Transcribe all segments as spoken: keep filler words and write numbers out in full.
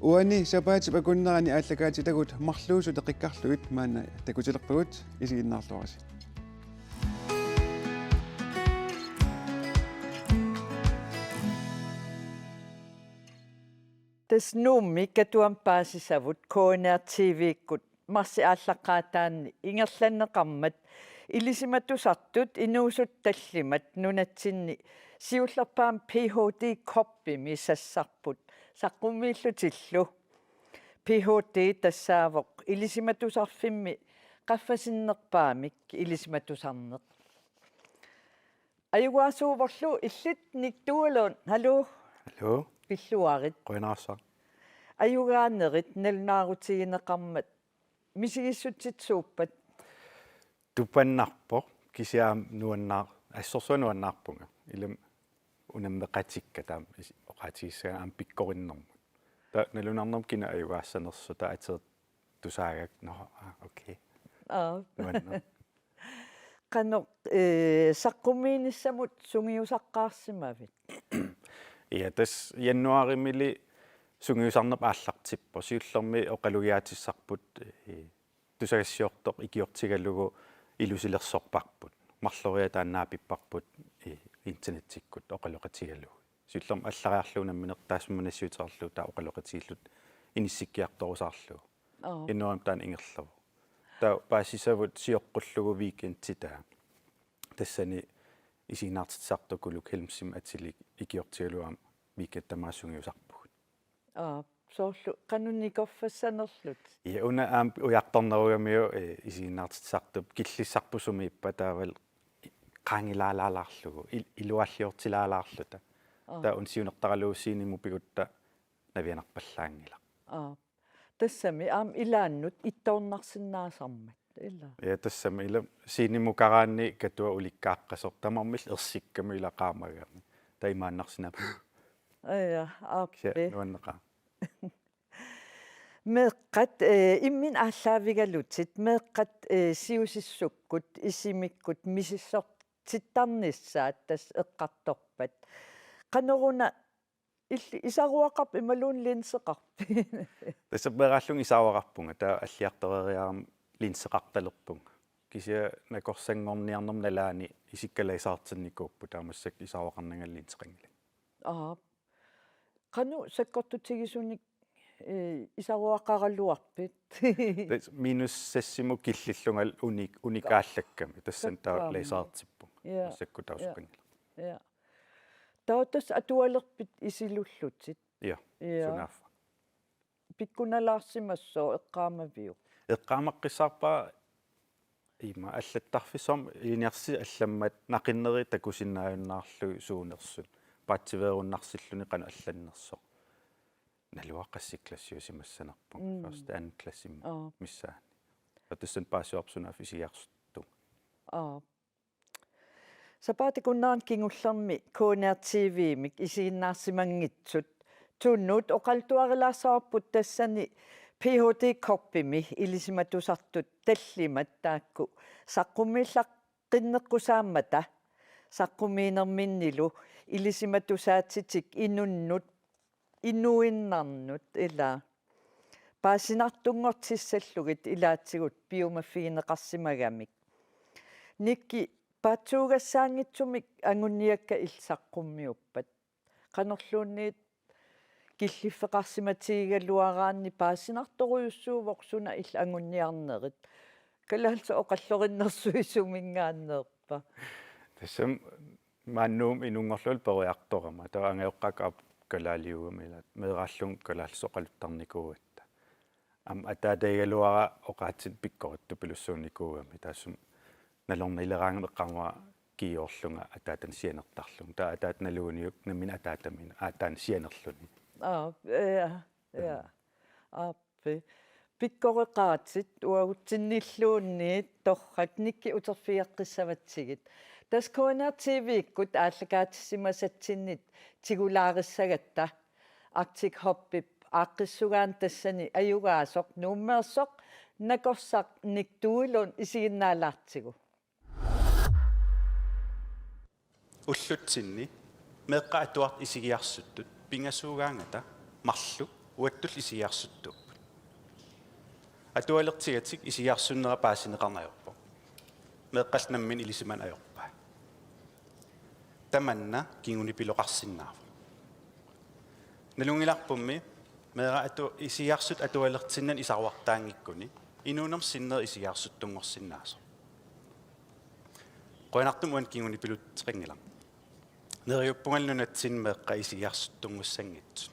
Uani sapaatip akunnerani aallakaatitagut marluusut teqikkarlugit maanna takutilerpagut, isiginnaarluarisi. Tassa Nuummi Katuami paasisavut K N R T V-kkut marsip aallaqqaataani ingerlanneqarmat ilisimatusartut inuusuttut tallimat nunatsinni siullerpaamik P H D cuppimi sassarput saqqummiillutillu. P H D tassaavoq ilisimatusarfimmi qaffasinnerpaamik ilisimatusarneq. Ajugaasuuvorlu illit Nick Duelund, hallo. Hallo. Pilluarit. Qujanarsuaq. Ajugaanerit nalunaarutigineqarmat misigissutitsuuppat? Tupannarpoq, kisianni nuannaar-, assorsuaq nuannaarpunga. Ilami unammeqatikka taama is-, oqaatigissagaanni aamma pikkorinnermut. Taava nalunaarnermut kina ajugaassanersoq, taava ateertusaagakku, nå, aa, okay. Aa. Nuanneq. Qanoq, eh, saqqummiinissamut sungiusaqqaarsimavit? Ja, tassa januaarimili sungiusarneq aallartippoq. Siullermik oqalugiaatissarput, eh, tusagassiortoq ikiortigalugu ilusilersorparput. Marloriarluta naapipparput, eh, internettikkut oqaloqatigalugu. Siullermik allariarlugu nammineq taassuma nassiuteqarlugu taava oqaloqatigilluta inissikkiartorusaarlugu. Aa. Januaarimi taanna ingerlavoq. Taava paasisavut sioqqullugu weekendi taava. Tassani isiginnaartitsisartut Kuluk Helmsimik atilik ikiortigalugu aamma weekendi tamaasa sungiusarpugut. Aa, soorlu qanoq nikorfassanerlutit? Ja, una aamma ujartornerugamiuk, eh, isiginnaartitsisartup killissarput sumiippat taavalu qaangilaalaalaarlugu, il-, ilualliortilaalaarluta. Aa. Taava una siunertaralugu scenemut pigutta navianarpallaanngilaq. Aa. Tassami aamma ilaannut ittoornarsinnaasarmat, ilaa? Ja, tassami ila scenemukaraanni Katuaq ulikkaaqqasoq tamarmik ersikkami ila qaamagami. Taava imaannarsinnaavoq. Ja, aappi. Kisianni nuanneqaaq. Meeqqat, eh, imminut aallaavigalutit, meeqqat, eh, siusissukkut, isimikkut misissortittarnissaat tassa eqqartorpat. Qanoruna illit isaruaqarpit imaluunniit linseqarpit? Tassa meeraallunga isaruaqarpunga, taava alliartoreeriarama linseqartalerpunga. Kisianni nakorsanngorniarnerma nalaani isikka laserartinnikuupput, taava massakkut isaruaqarnanga linseqanngilanga. Aap. Qanoq sakkortutigisunik, eh, isaruaqaraluarpit? Tassa minus seksimut killillungalu unik-, unikaallakkami. Tassani taava Sakkaammi. Laserartippunga. Ja. Massakkut taava Ja. Sukanngilaq. Ja. Taava tassa atualerpit isilullutit? Ja. Ja. Sunaaffa. Pikkunalaarsimassooq eqqaamaviuk? Eqqaamaqqissaarpara ima allattarfissuarmi inersi allammat naqinneri takusinnaajunnaarlugit suunersut. Paatsiveerunnarsilluni qanoq allannersoq. Naluara qassit klassiusimassanerpunga. Mm. Første, anden klassimi Aa. Missaani. Taava tassani paasivarput sunaaffa isigiarsuttunga. Aa. Sapaatip akunnerani kingullermi K N R T V-mik isiginnaarsimanngitsut tunnuut oqaluttuarilaassavarput tassani P H D cuppimi ilisimatusartut tallimat taakku saqqummiillaqqinneqqusaammata saqqummiinerminnilu ilisimatusaatitik inunnut inuinnarnut ilaa paasinartunngortissallugit ilaatigut piumaffigineqarsimagamik. Nikki, paatsuugassaanngitsumik anguniakkat illit saqqummiuppat. Qanorluunniit killiffeqarsimatigigaluaraanni paasinartorujussuuvoq suna illit anguniarnerit. Kalaallisut oqallorinnersuisuminngaanneerpa? Tassami maani Nuummi inunngorlunga peroriartorama. Taava angajoqqaakka aap kalaaliugami ilaa. Meeraallunga kalaallisut oqaluttarnikuugatta. Aamma ataatagigaluara oqaatsit pikkorittupilussuunnikuugami. Taassuma nalornileraangama eqqaamavara kiiorlunga ataatani sianertarlunga. Taava ataata naluguniuk nammineq ataataminnut aataanik sianerluni. Aa, ja, ja. Mm. Aappi. Pikkoreqaatit uagutsinnilluunniit torrak Nikki uterfigeqqissavatsigit. Tassa K N R T V-kkut aallakaatissimasatsinnit tigulaarissagatta Arctic Hubip aaqqissugaani tassani ajugaasoq Nuummeersoq nakorsaq Nick Duelund isiginnaalaartigu. Ullutsinni meeqqat atuartut isigiarsuttut pingasuugaangata marluk Uattut isigiarsuttuupput. Atualertigatik isigiarsunnera paasineqarneq ajorpoq. Meeqqallu nammineq ilisimaneq ajorpai. Tamanna kingunipiloqarsinnaavoq. Nalunngilarpummi meeraq atu-, isigiarsut atualertinnani isaruartaanngikkuni inuunermi sinnerit isigiarsuttunngorsinnaasoq. Qujanartumik uani kingunipilutseqanngilaq. Neriuppungali nunatsinni meeqqat isigiarsuttunngussanngitsut.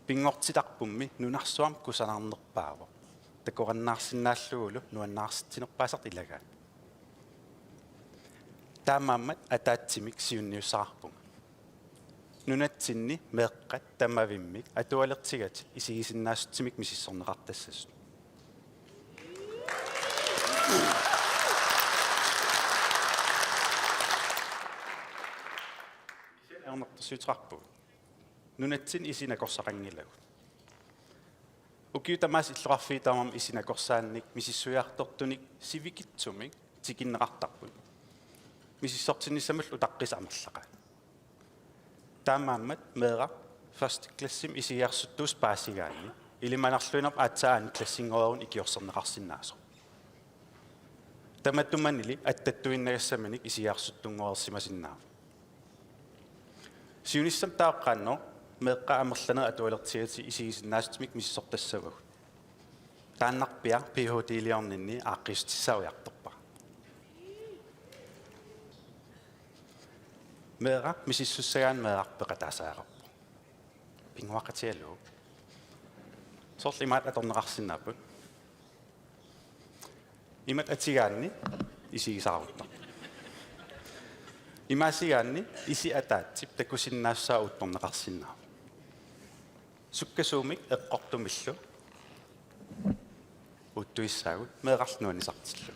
Pinngortitarpummi nunarsuarmi kusanarnerpaavoq. Takorannaarsinnaallugulu nuannaarsitsinerpaasartut ilagaat. Taamaammat ataatsimik siunniussaqarpunga. Nunatsinni meeqqat tamavimmik atualertigatik isigisinnaassutsimikkut misissorneqartassasut. Ajornartorsiuteqarpugut. Nunatsinni isit nakorsaqanngilagut. Ukiut tamaasa illoqarfiit tamarmik isit nakorsaannik misissuiartortunik sivikitsumik tikinneqartarput. Misissortinnissamullu utaqqisat amerlaqaat. Taamaammat meeraq første klassimi isigiarsuttuusoq paasigaanni ilimanarluinnarpoq aatsaat anden klassinngornerani ikiorserneqarsinnaasoq. Tamatumanili attattuinnagassaminik isigiarsuttunngoreersimasinnaavoq. Siunissami taava qanoq meeqqat amerlanerit atualertigatik isigisinnaassutsimikkut misissortassavagut? Taannarpiaq Ph.D.-liorninni aaqqiissutissaa ujartorpara. Meeraq misissussagaanni meeraq peqataassagaqarpoq. Pinnguaqatigalugu. Soorlu imaattoq atorneqarsinnaapput. Imatut atigaanni isigisaaruttarpoq. Imaasigaanni isit ataatsip takusinnaassusaa uuttorneqarsinnaavoq. Sukkasuumik eqqortumillu uuttuissaagut meerarlu nuannisartillugu.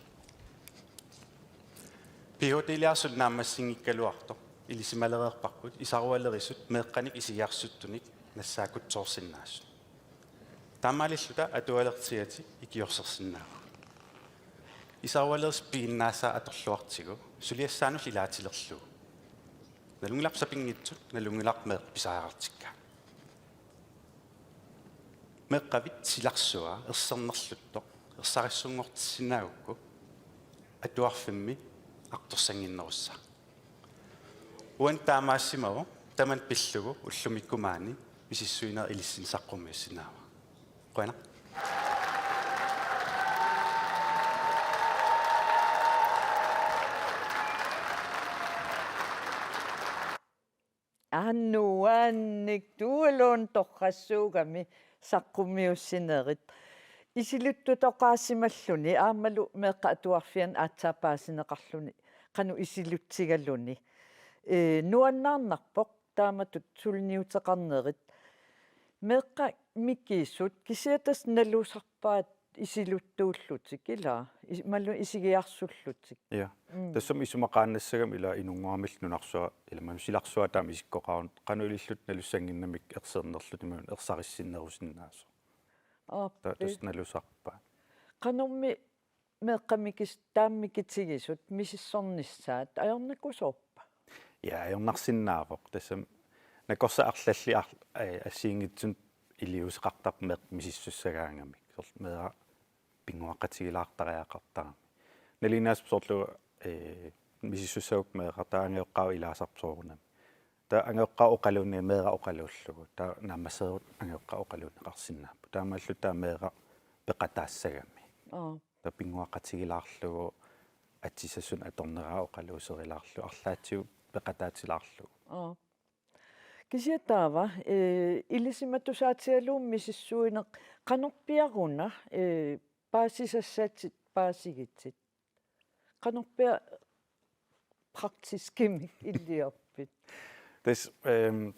Ph.D.-liarsut naammassinngikkaluartoq ilisimalereerparput isarualerisut meeqqanik isigiarsuttunik nassaakkutsoorsinnaasut. Taamaalilluta atualertigatik ikiorsersinnaavagut. Isarualerisut piginnaasaat atorluartigu suliassaanullu ilaatilerlugu. Nalunngilarput sapinngitsut, nalunngilarput meeqqat pisariaqartikkaat. Meeqqavit silarsua ersernerluttoq ersarissunngortissinnaagukku atuarfimmi artorsannginnerussaaq. Uani taamaassimavoq, tamanna pillugu ullumikkut maani misissuineq ilissinnut saqqummiussinnaavara. Qujanaq. Aa, nuannik, tualuun torrassuugami saqqummiussinerit. Isiluttutoqaasimalluni aammalu meeqqat atuarfianni aatsaat paasineqarluni qanoq isilutigaluni. Ee, nuannaarnarpoq taamatut suliniuteqarnerit. Meeqqat mikisut kisianni tassa nalusarpaat isiluttuullutik, ilaa? Is-, imaluunniit isigiarsullutik. Ja. Mm. Tassami isumaqaannassagami ilaa inunnguamillu nunarsuaq, ilaa imaluunniit silarsuaq taama isikkoqarunarpoq, qanoq ilillutik nalussannginnamikku ersernerlutik imaluunniit ersarissinnerusinnaasoq. Aap. Ta-, tassa nalusarpaat. Qanormi meeqqat mikis-, taama mikitigisut misissornissaat ajornakusoorpa? Ja, ajornarsinnaavoq. Tassami nakorsat arlallit ar-, ee, assigiinngitsunik iliuuseqartarput meeqqat misissussagaangamik. Soorlu meeraq pinnguaqatigilaartariaqartarami. Nalinginnaasumik soorlu, ee, misissussagukku meeraq taava angajoqqaavoq ilaasarpoq soorunami. Taava angajoqqaavoq oqaluunniit meeraq oqaluullugu. Taava naammassereerutta angajoqqaat oqaluunneqarsinnaapput. Taamaalilluta taava meeraq peqataassagami. Aa. Taava pinnguaqatigilaarlugu atisassuseq atornera oqaluuserilaarlugu arlaatigut peqataatilaarlugu. Aa. Kisianni taava, ee, ilisimatusaatigalugu misissuineq qanorpiaruna, ee, paasisassatit paasigitit? Qanorpiaq praktiskimik iliorpit? Tassa, ehm,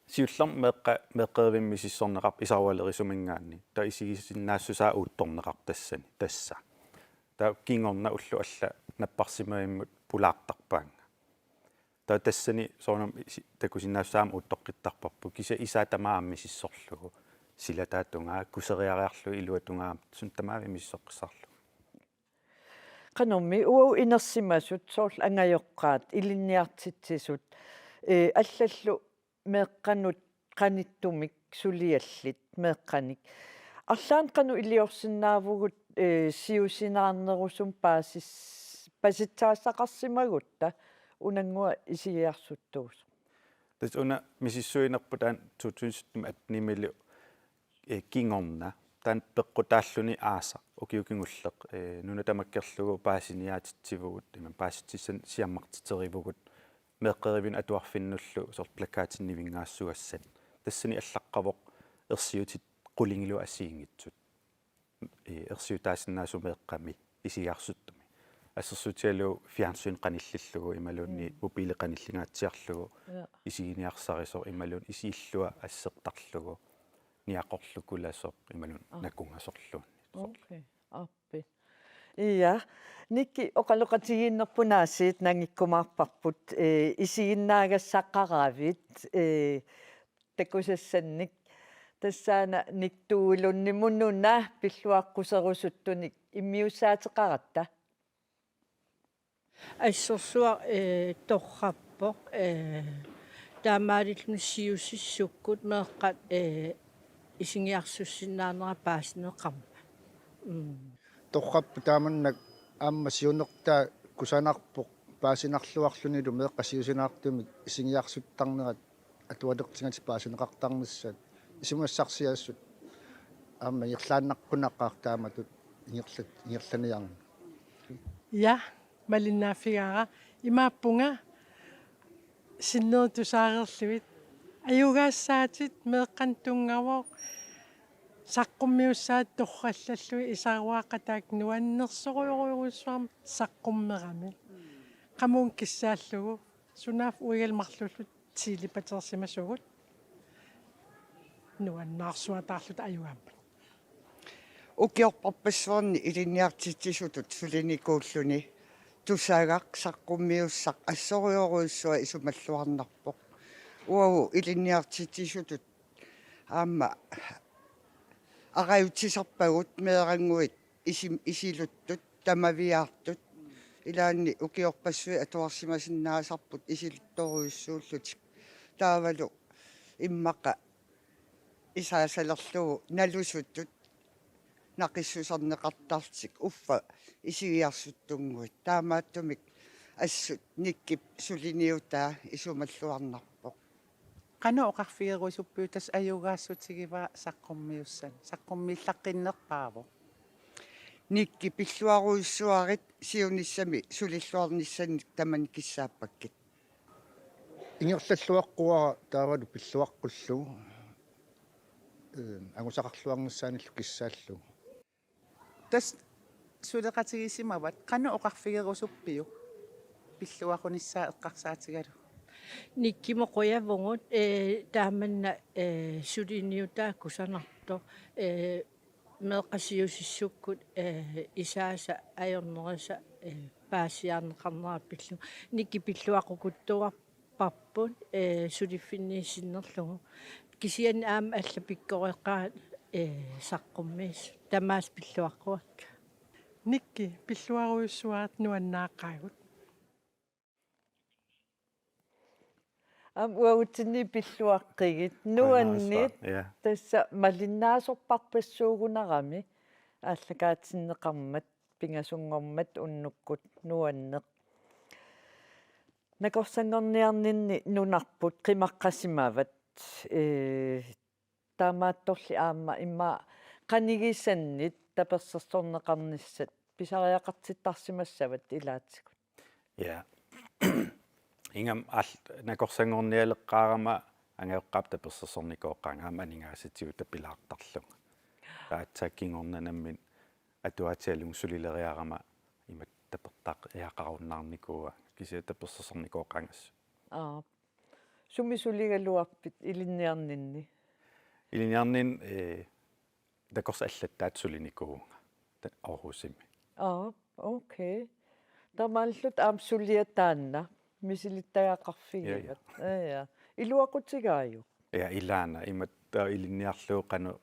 siullermik meeqqa-, meeqqerivimmik misissorneqarpoq isarualerisuminngaanniit. Taava isigisinnaassusaa uuttorneqarpoq tassani, tassa. Taava kingorna ulloq allat napparsimavimmut pulaartarpaannga. Taava tassani soorunami isi-, takusinnaassusaa aamma uuttoqqittarparput. Kisianni isaa tamaat aamma misissorlugu. Silataata tungaa, kuseriariarlugu iluata tungaa, suna tamaat misissoqqissaarlugu. Qanormi uagut inersimasut soorlu angajoqqaat, ilinniartitsisut, ee, allallu meeqqanut qanittumik suliallit meeqqanik. Arlaannik qanoq iliorsinnaavugut, eh, siusinaarnerusumik paasis-, pasitsaassaqarsimagutta unannguaq isigiarsuttuusoq. Tassa una misissuinerput taanna to tusind sytten attenimilu, eh, kingorna. Taanna peqqutaalluni aasaq, ukioq kingulleq, eh, nuna tamakkerlugu paasiniaatitsivugut, ima paasititsissanik siammartiterivugut, meeqqerivinni atuarfinnullu soorlu plakaatit nivinngaassugassat. Tassani allaqqavoq ersiutit qulingiluat assigiinngitsut. Eh, ersiutaasinnaasut meeqqami isigiarsuttumi. Assersuutigalugu fjernsyn qanillillugu imaluunniit, mm, mobiili qanillingaatsiarlugu, ja, isiginiarsarisoq imaluunniit isiillua assertarlugu, niaqorlu kulasoq imaluunniit, aa, nakungasorluunniit. Okay. Aappi. Ja. Nikki, oqaloqatigiinnerput aasiit nangikkumaarparput, eh, isiginnaagassaqqaaraavit, eh, takusassannik. Tassaana Niktuulunnimut una pilluaqquserusuttunik immiussaateqaratta. Assersuaq, eh, torrappoq, eh, taamaalilluni siusissukkut meeqqat, eh, isigiarsussinnaanerat paasineqarmat. Mm. Torrappoq taamannak aamma siunertaa kusanarpoq paasinarluarlunilu meeqqat siusinaartumik isigiarsuttarnerat atualertigatik paasineqartarnissaat isumassarsiassut aamma ingerlaannaqqunaqqaaq taamatut ingerlat-, ingerlaniarneq. Ja, malinnaaffigaara. Imaappunga sinneri tusaareerlugit. Ajugaassaatit meeqqanut tunngavoq. Saqqummiussaat torrallallugit isaruaqqat taakku nuannersorujorujussuarmik saqqummerami. Qamuuna kissaallugu. Sunaaffa uigalmarlullu tiilipatersimasugut. Nuannaarsuataarluta ajugaammat. Ukiorparpassuarni ilinniartitsisutut sulinikuulluni tusagaq saqqummiussaq assorujorujussuaq isumalluarnarpoq. Uagut ilinniartitsisutut aamma arajutsisarpagut meerannguit isim-, isiluttut, tamaviaartut. Ilaanni ukiorpassuit atuarsimasinnaasarput isiluttorujussuullutik. Taavalu immaqa isaasalerlugu nalusutut naqissuserneqartarlutik uffa isigiarsuttunnguit. Taamaattumik assut Nikkip suliniutaa isumalluarnarpoq. Qanoq oqarfigerusuppiuk tassa ajugaassutigivaat saqqummiussanik? Saqqummiillaqqinneq paavoq. Nikki, pilluarujussuarit siunissami sulilluarnissannik tamanna kissaappakkit. Ingerlalluaqquara taavalu pilluaqqullugu, eh, angusaqarluarnissaanillu kissaallugu. Tassa suleqatigisimavat, qanoq oqarfigerusuppiuk pilluaqqunissaa eqqarsaatigalugu? Nikkimut qujavugut, eh, taamanna, eh, suliniutaa kusanartoq, eh, meeqqat siusissukkut, eh, isaasa ajornerisa, eh, paasiarneqarnera pillugu. Nikki, pilluaqqukuttuarparput, eh, suliffinniit sinnerlugu. Kisianni aamma allat pikkoreqaat, eh, saqqummiis. Tamaasa pilluaqquakka. Nikki, pilluarujussuarit nuannaaqaagut. Aamma uagutsinni pilluaqqigit. Nuanneq. Qujanarsuaq, ja. Tassa malinnaasorpassuugunarami. Aallakaatinneqarmat, pingasunngormat unnukkut, nuanneq. Nakorsanngorniarninni nunarput qimaqqasimavat, eh, taamaattorli aamma immaqa qanigisannit tapersersorneqarnissat pisariaqartittarsimassavat ilaatigut. Ja. Ingammik aal-, nakorsanngornialeqqaarama angajoqqaap tapersersornikooqaanga aamma aningaasatigut tapilaartarlunga. Taava aatsaat kingorna nammineq atuaatigalugu sulileriarama imatut tapertariaqarunnaarnikuuaanga kisianni tapersersornikooqaanga assut. Aap. Sumi suligaluarpit ilinniarninni? Ilinniarninni, eh, nakorsat allattaata sulinikuuvunga. Ta-, Aarhusimi. Aa, okay. Taamaalillutit aamma suliat taanna misilittagaqarfigivat. Ja, ja. Ja, ja. Iluaqutigaajuk? Ja, ilaana. Imatut ilinniarlugu qanoq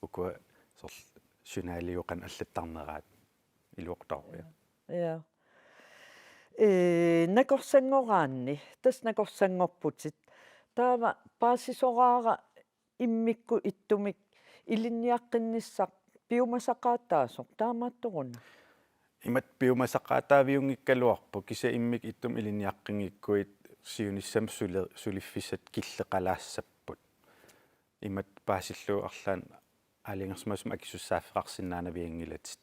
ukua soorlu journalit qanoq allattarneraat. Iluaqutaavoq, ja. Ja. Eh, nakorsanngoraanni, tassa nakorsanngorputit. Taava paasisoraara immikkut ittumik ilinniaqqinnissaq piumasaqaataasoq, taamaattoruna? Imatut piumasaqaataaviunngikkaluarpoq, kisianni immikkut ittumik ilinniaqqinngikkuit siunissami suli-, suliffissat killeqalaassapput. Imatut paasillugu arlaannik aalajangersimasumik akisussaaffeqarsinnaavianngilasi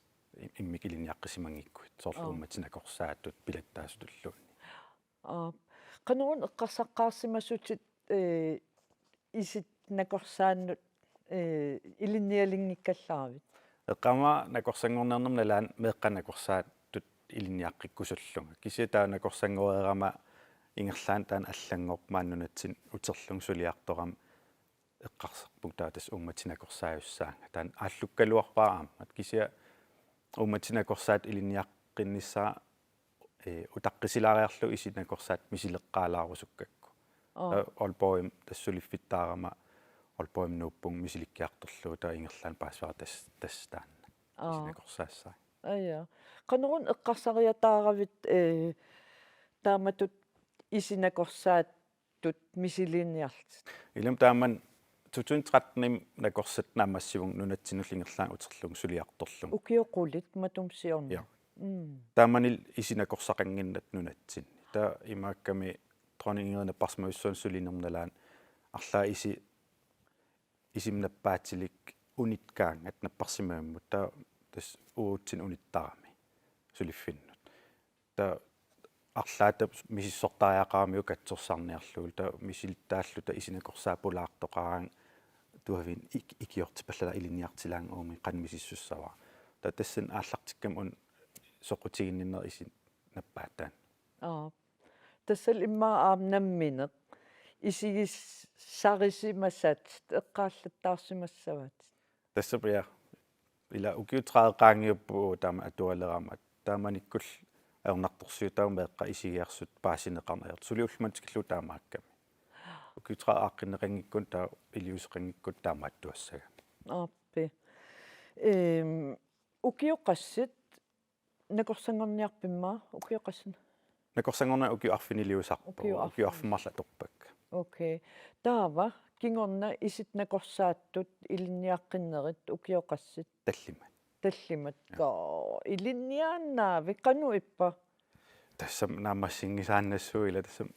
immikkut ilinniaqqisimanngikkuit, soorlu Aa. uummatit nakorsaatut, pilattaasutulluunniit. Aa. Qanoruna eqqarsaqqaarsimasutit, ee, isit nakorsaannut, ee, ilinnialinngikkallaaravit? Eqqaamavara nakorsanngorniarnerma nalaani meeqqat nakorsaatut ilinniaqqikkusullunga. Kisianni taava nakorsanngoreerama ingerlaannaq taanna allanngormat nunatsinni uterlunga suliartorama eqqarsarpunga taava tassa uummatit nakorsaajussaanga. Taanna aallukkaluarpara aamma. Kisianni uummatit nakorsaatut ilinniaqqinnissara, ee, utaqqisilaariarlugu isit nakorsaatut misileqqaalaarusukkakku. Aa. Taava Aalborgimi tassa suliffittaarama Aalborgimi nuuppunga misilikkiartorlugu taava ingerlaannaq paasivara tassa, tassa taanna. Aa. Isit nakorsaassaanga. Aja. Qanoruna eqqarsariataaravit, ee, taamatut isit nakorsaat- -tut misiliiniarlutit? Ilumut taamani to tusind tretten-imi nakorsat naammassivunga nunatsinnullu ingerlaannaq uterlunga suliartorlunga. Ukiut qulit matuma siorna. Ja. Mm. Taamanilu isit nakorsaqannginnakku nunatsinni. Taava imaakkami Dronning Ingridip napparsimavissuarni sulinerma nalaani arlaat isit isimma nappaatilik unitkaangat napparsimavimmut. Taava tassa uatsinnut unittarami suliffinnut. Taava arlaata misissortariaqaramiuk katsorsarniarlugu, taava misilittaalluta isit nakorsaat pulaartoqaraangat tuaviinnaq ik-, ikiortipallalaaq ilinniartilaannguamik qanoq misissussavara. Taava tassani aallartikkama una soqutiginninneq isit nappaataanni. Aa. Tassalu immaqa aamma nammineq isigisarisimasat eqqaallattaarsimassavatit. Tassami, ja. Ila ukiut tredive qaangiupput taama atualerama. Taamanikkullu ajornartorsiutaavoq meeqqat isigigassat paasineqarneq ajortut. Suli ulloq manna tikillugu taamaakkami. Ukiut tredive aaqqinneqanngikkuni taava iliuuseqanngikkuni taamaattuassagami. Aappi. Ehm, ukiut qassit nakorsanngorniarpit immaqa, ukiut qassit? Nakorsanngorniaq ukiut arfiniliusarput. Ukiut arfin-, ukiut arfineq-marluk atorpakka. Okay. Taava kingorna isit nakorsaattut ilinniaqqinnerit ukiut qassit? Tallimat. Tallimat. Ja. Kaa, ilinniaannaavit, qanoq ippa? Tassami naammassinngisaannassuuvoq, ila tassami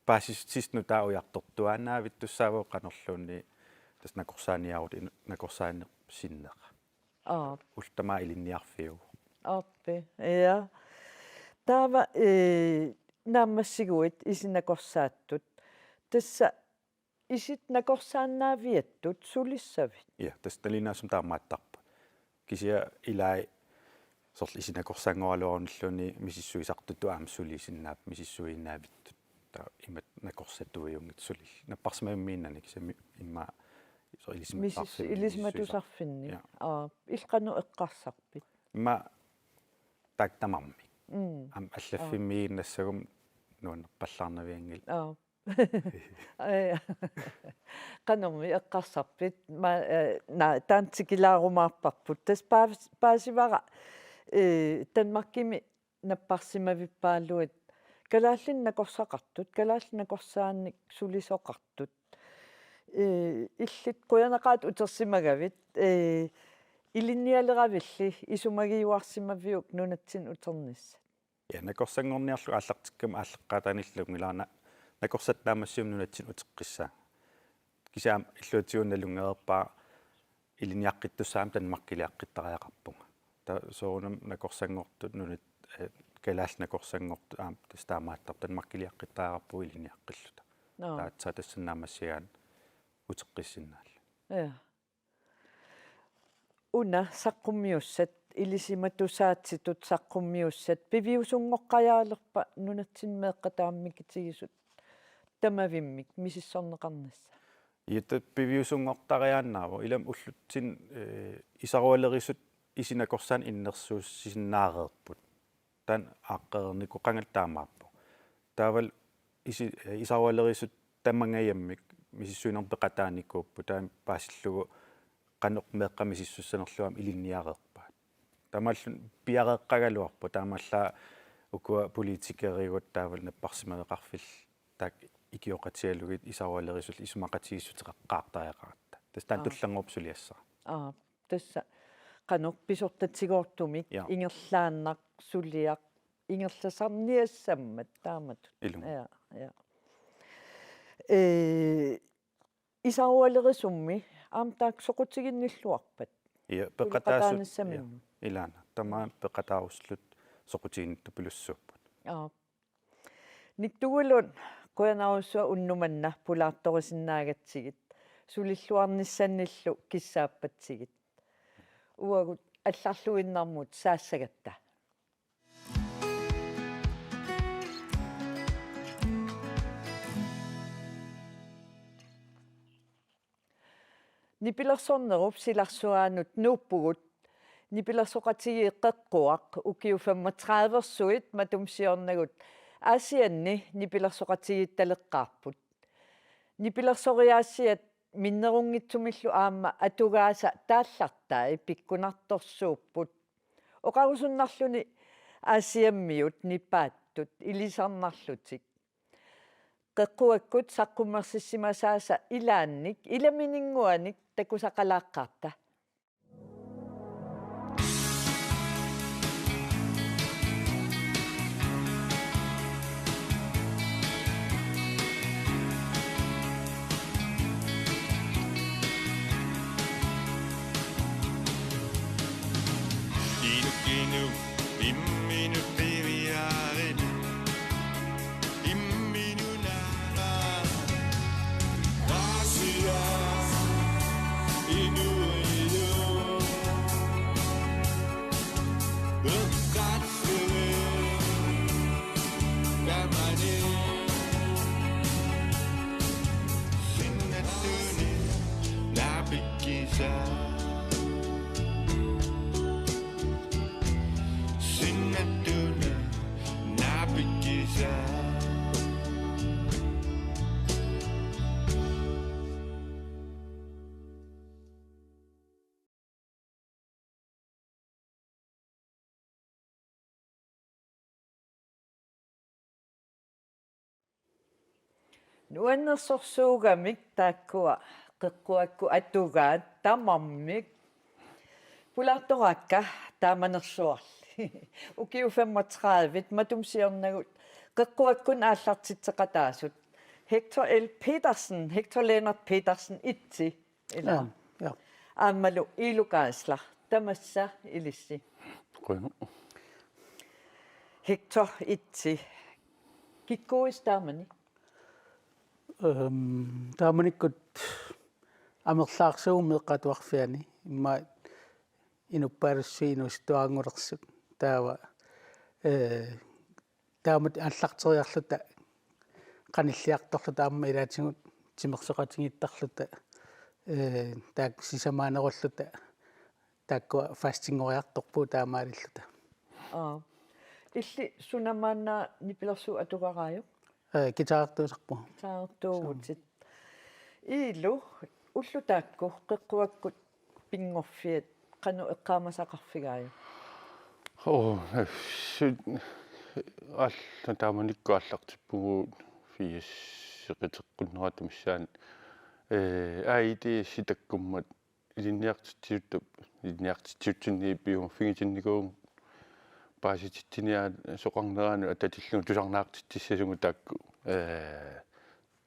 paasissutissat nutaat ujartortuaannavittussaavagut qanorluunniit tassa nakorsaaniarutta in-, nakorsaaneq sinnera. Aap. Ullut tamaat ilinniarfiuvoq. Aappi, ja. Taava, ee, naammassiguit isit nakorsaattut. Tassa isit nakorsaannaaviattut sulissavit? Ja, tassa nalinginnaasumik taamaattarpoq. Kisianni ilai soorlu isit nakorsanngoraluarunilluunniit misissuisartutut aamma sulisinnaapput, misissuiinnavittut. Taava imatut nakorsatuujunngitsut sulillu. Napparsimavimmiinnani kisianni immaqa soorlu ilisimatusarfimmi. Misis-, ilisimatusarfinni. Ja. Aa, illit qanoq eqqarsarpit? Immaqa taakku tamarmik. Mm. Aamma allaffimmiiginnassaguma nuannerpallaarnavianngilaq. Aa. Aa. Qanormi eqqarsarpit? Ma-, eh, na-, taanna tikilaarumaarparput. Tassa paas-, paasivara, eh, Danmarkimi napparsimavippaaluit kalaallinik nakorsaqartut, kalaallit nakorsaanik sulisoqartut. Ee, illit qujanaqaat utersimagavit, ee, ilinnialeravilli isumagiuarsimaviuk nunatsinni uternissat? Ja, nakorsanngorniarlugu aallartikkama aallaqqaataaniilluunniit ilaana nakorsat naammassivimmi nunatsinni uteqqissaanga. Kisianni illuatungaanut nalunngereerpara ilinniaqqittussaammat Danmarkiliaqqittariaqarpunga. Taava soorunami nakorsanngortut nunat, eh, kalaallit nakorsanngortut aamma tassa taamaattarput Danmarkiliaqqittariaqarpugut ilinniaqqilluta. Naa. Taava aatsaat tassani naammassigaanni uteqqissinnaalluni. Ja. Una saqqummiussat, ilisimatusaatitut saqqummiussat, piviusunngoqqajaalerpa nunatsinni meeqqat aamma mikitigisut tamavimmik misissorneqarnissaa? Ja, taava piviusunngortariaannaavoq. Ilami ullutsinni, eh, isarualerisut isit nakorsaannik innersuussisinnaareerput. Taanna aaqqereernikoq qangali taamaappoq. Taavalu isi-, eh, isarualerisut tamangajammik misissuinermik peqataanikuupput, taanna paasillugu qanoq meeqqat misissussanerlugu aamma ilinniareerpaat. Taamaalilluni piareeqqagaluarpoq, taamaallaat ukua politikerivut taavalu napparsimaveqarfillit taakku ikioqatigalugit isarualerisullu isumaqatigiissuteqaqqaartariaqaratta. Tassa taanna Aa. tullinnguup suliassara. Aa, tassa qanoq pisortatigoortumik Ja. ingerlaannaq suliaq ingerlasarniassammat taamatut. Ilumut. Ja, ja. Ee, isarualerisummi aamma taakku soqutiginnilluarpat. Ja, peqataasu-, Tulleqataanissaminni. Ja, ilaana. Tamaat peqataarusulluta soqutiginnittupilussuupput. Aa. Nick Duelund, qujanarsuaq unnuk manna pulaartorisinnaagatsigit, sulilluarnissannillu kissaappatsigit. Uagut allarluinnarmut saassagatta. Nipilersornerup silarsuaanut nuuppugut. Nipilersoqatigiit Qeqquaq ukiut femogtrediversuit matuma siornagut Aasianni nipilersoqatigiittaleqqaarput. Nipilersoriaasiat minnerunngitsumillu aamma atugaasa taallartai pikkunartorsuupput. Oqarusunnarluni Aasiammiut nipaattut ilisarnarlutik. Qeqquakkut saqqummersissimasaasa ilaannik, ilamininnguanik takusaqalaaqqaarta. Inuk inuk imminut qiviarinut imminuna Asia inuilu eqqarsui kamani sinnattuni napikkisa sinnattuna napikkisa. Nuannersorsuugamik taakkua Qeqquakkut atugaat tamarmik. Pulaartoraakka taamanersuarli. Ukiut femogtredive matuma siornagut Qeqquakkut aallartitseqataasut. Hector L. Petersen, Hector Lennert Petersen, itsi. Ilaa. Aam, ja. Aammalu Iilu Geisler, tamassa ilissi. Qujanaq. Hector, itsi. Kikkuuisi taamani? Øhm, taamanikkut amerlaarsuummik atuarfiani immaqa inuppaalussuit inuusuttuaranngulersut. Taava, øh, taamatut aallarteriarluta qanilliartorluta aamma ilaatigut timersoqatigiittarluta, øh, taakku sisamaanerulluta taakkua fastinngoriartorpugut taamaalilluta. Aa. Illit suna maanna nipilersuut atugaraajuk? Øh, guitarertuusarpugut. Guitarertuuvutit. Iilu, ullut taakku Qeqquakkut pinngorfiat qanoq eqqaamasaqarfigaajuk? Oo, su-, aalla-, taamanikkut aallartippugut firsit qiteqqunnerata missaani. Øh, A I D S-i takkummat ilinniartitsisutta, ilinniartitsisutsinni piumaffigitinnikuuvugut paasititsiniaasoqarneranik atatillugu tusarnaartitsissasugut taakku, øh,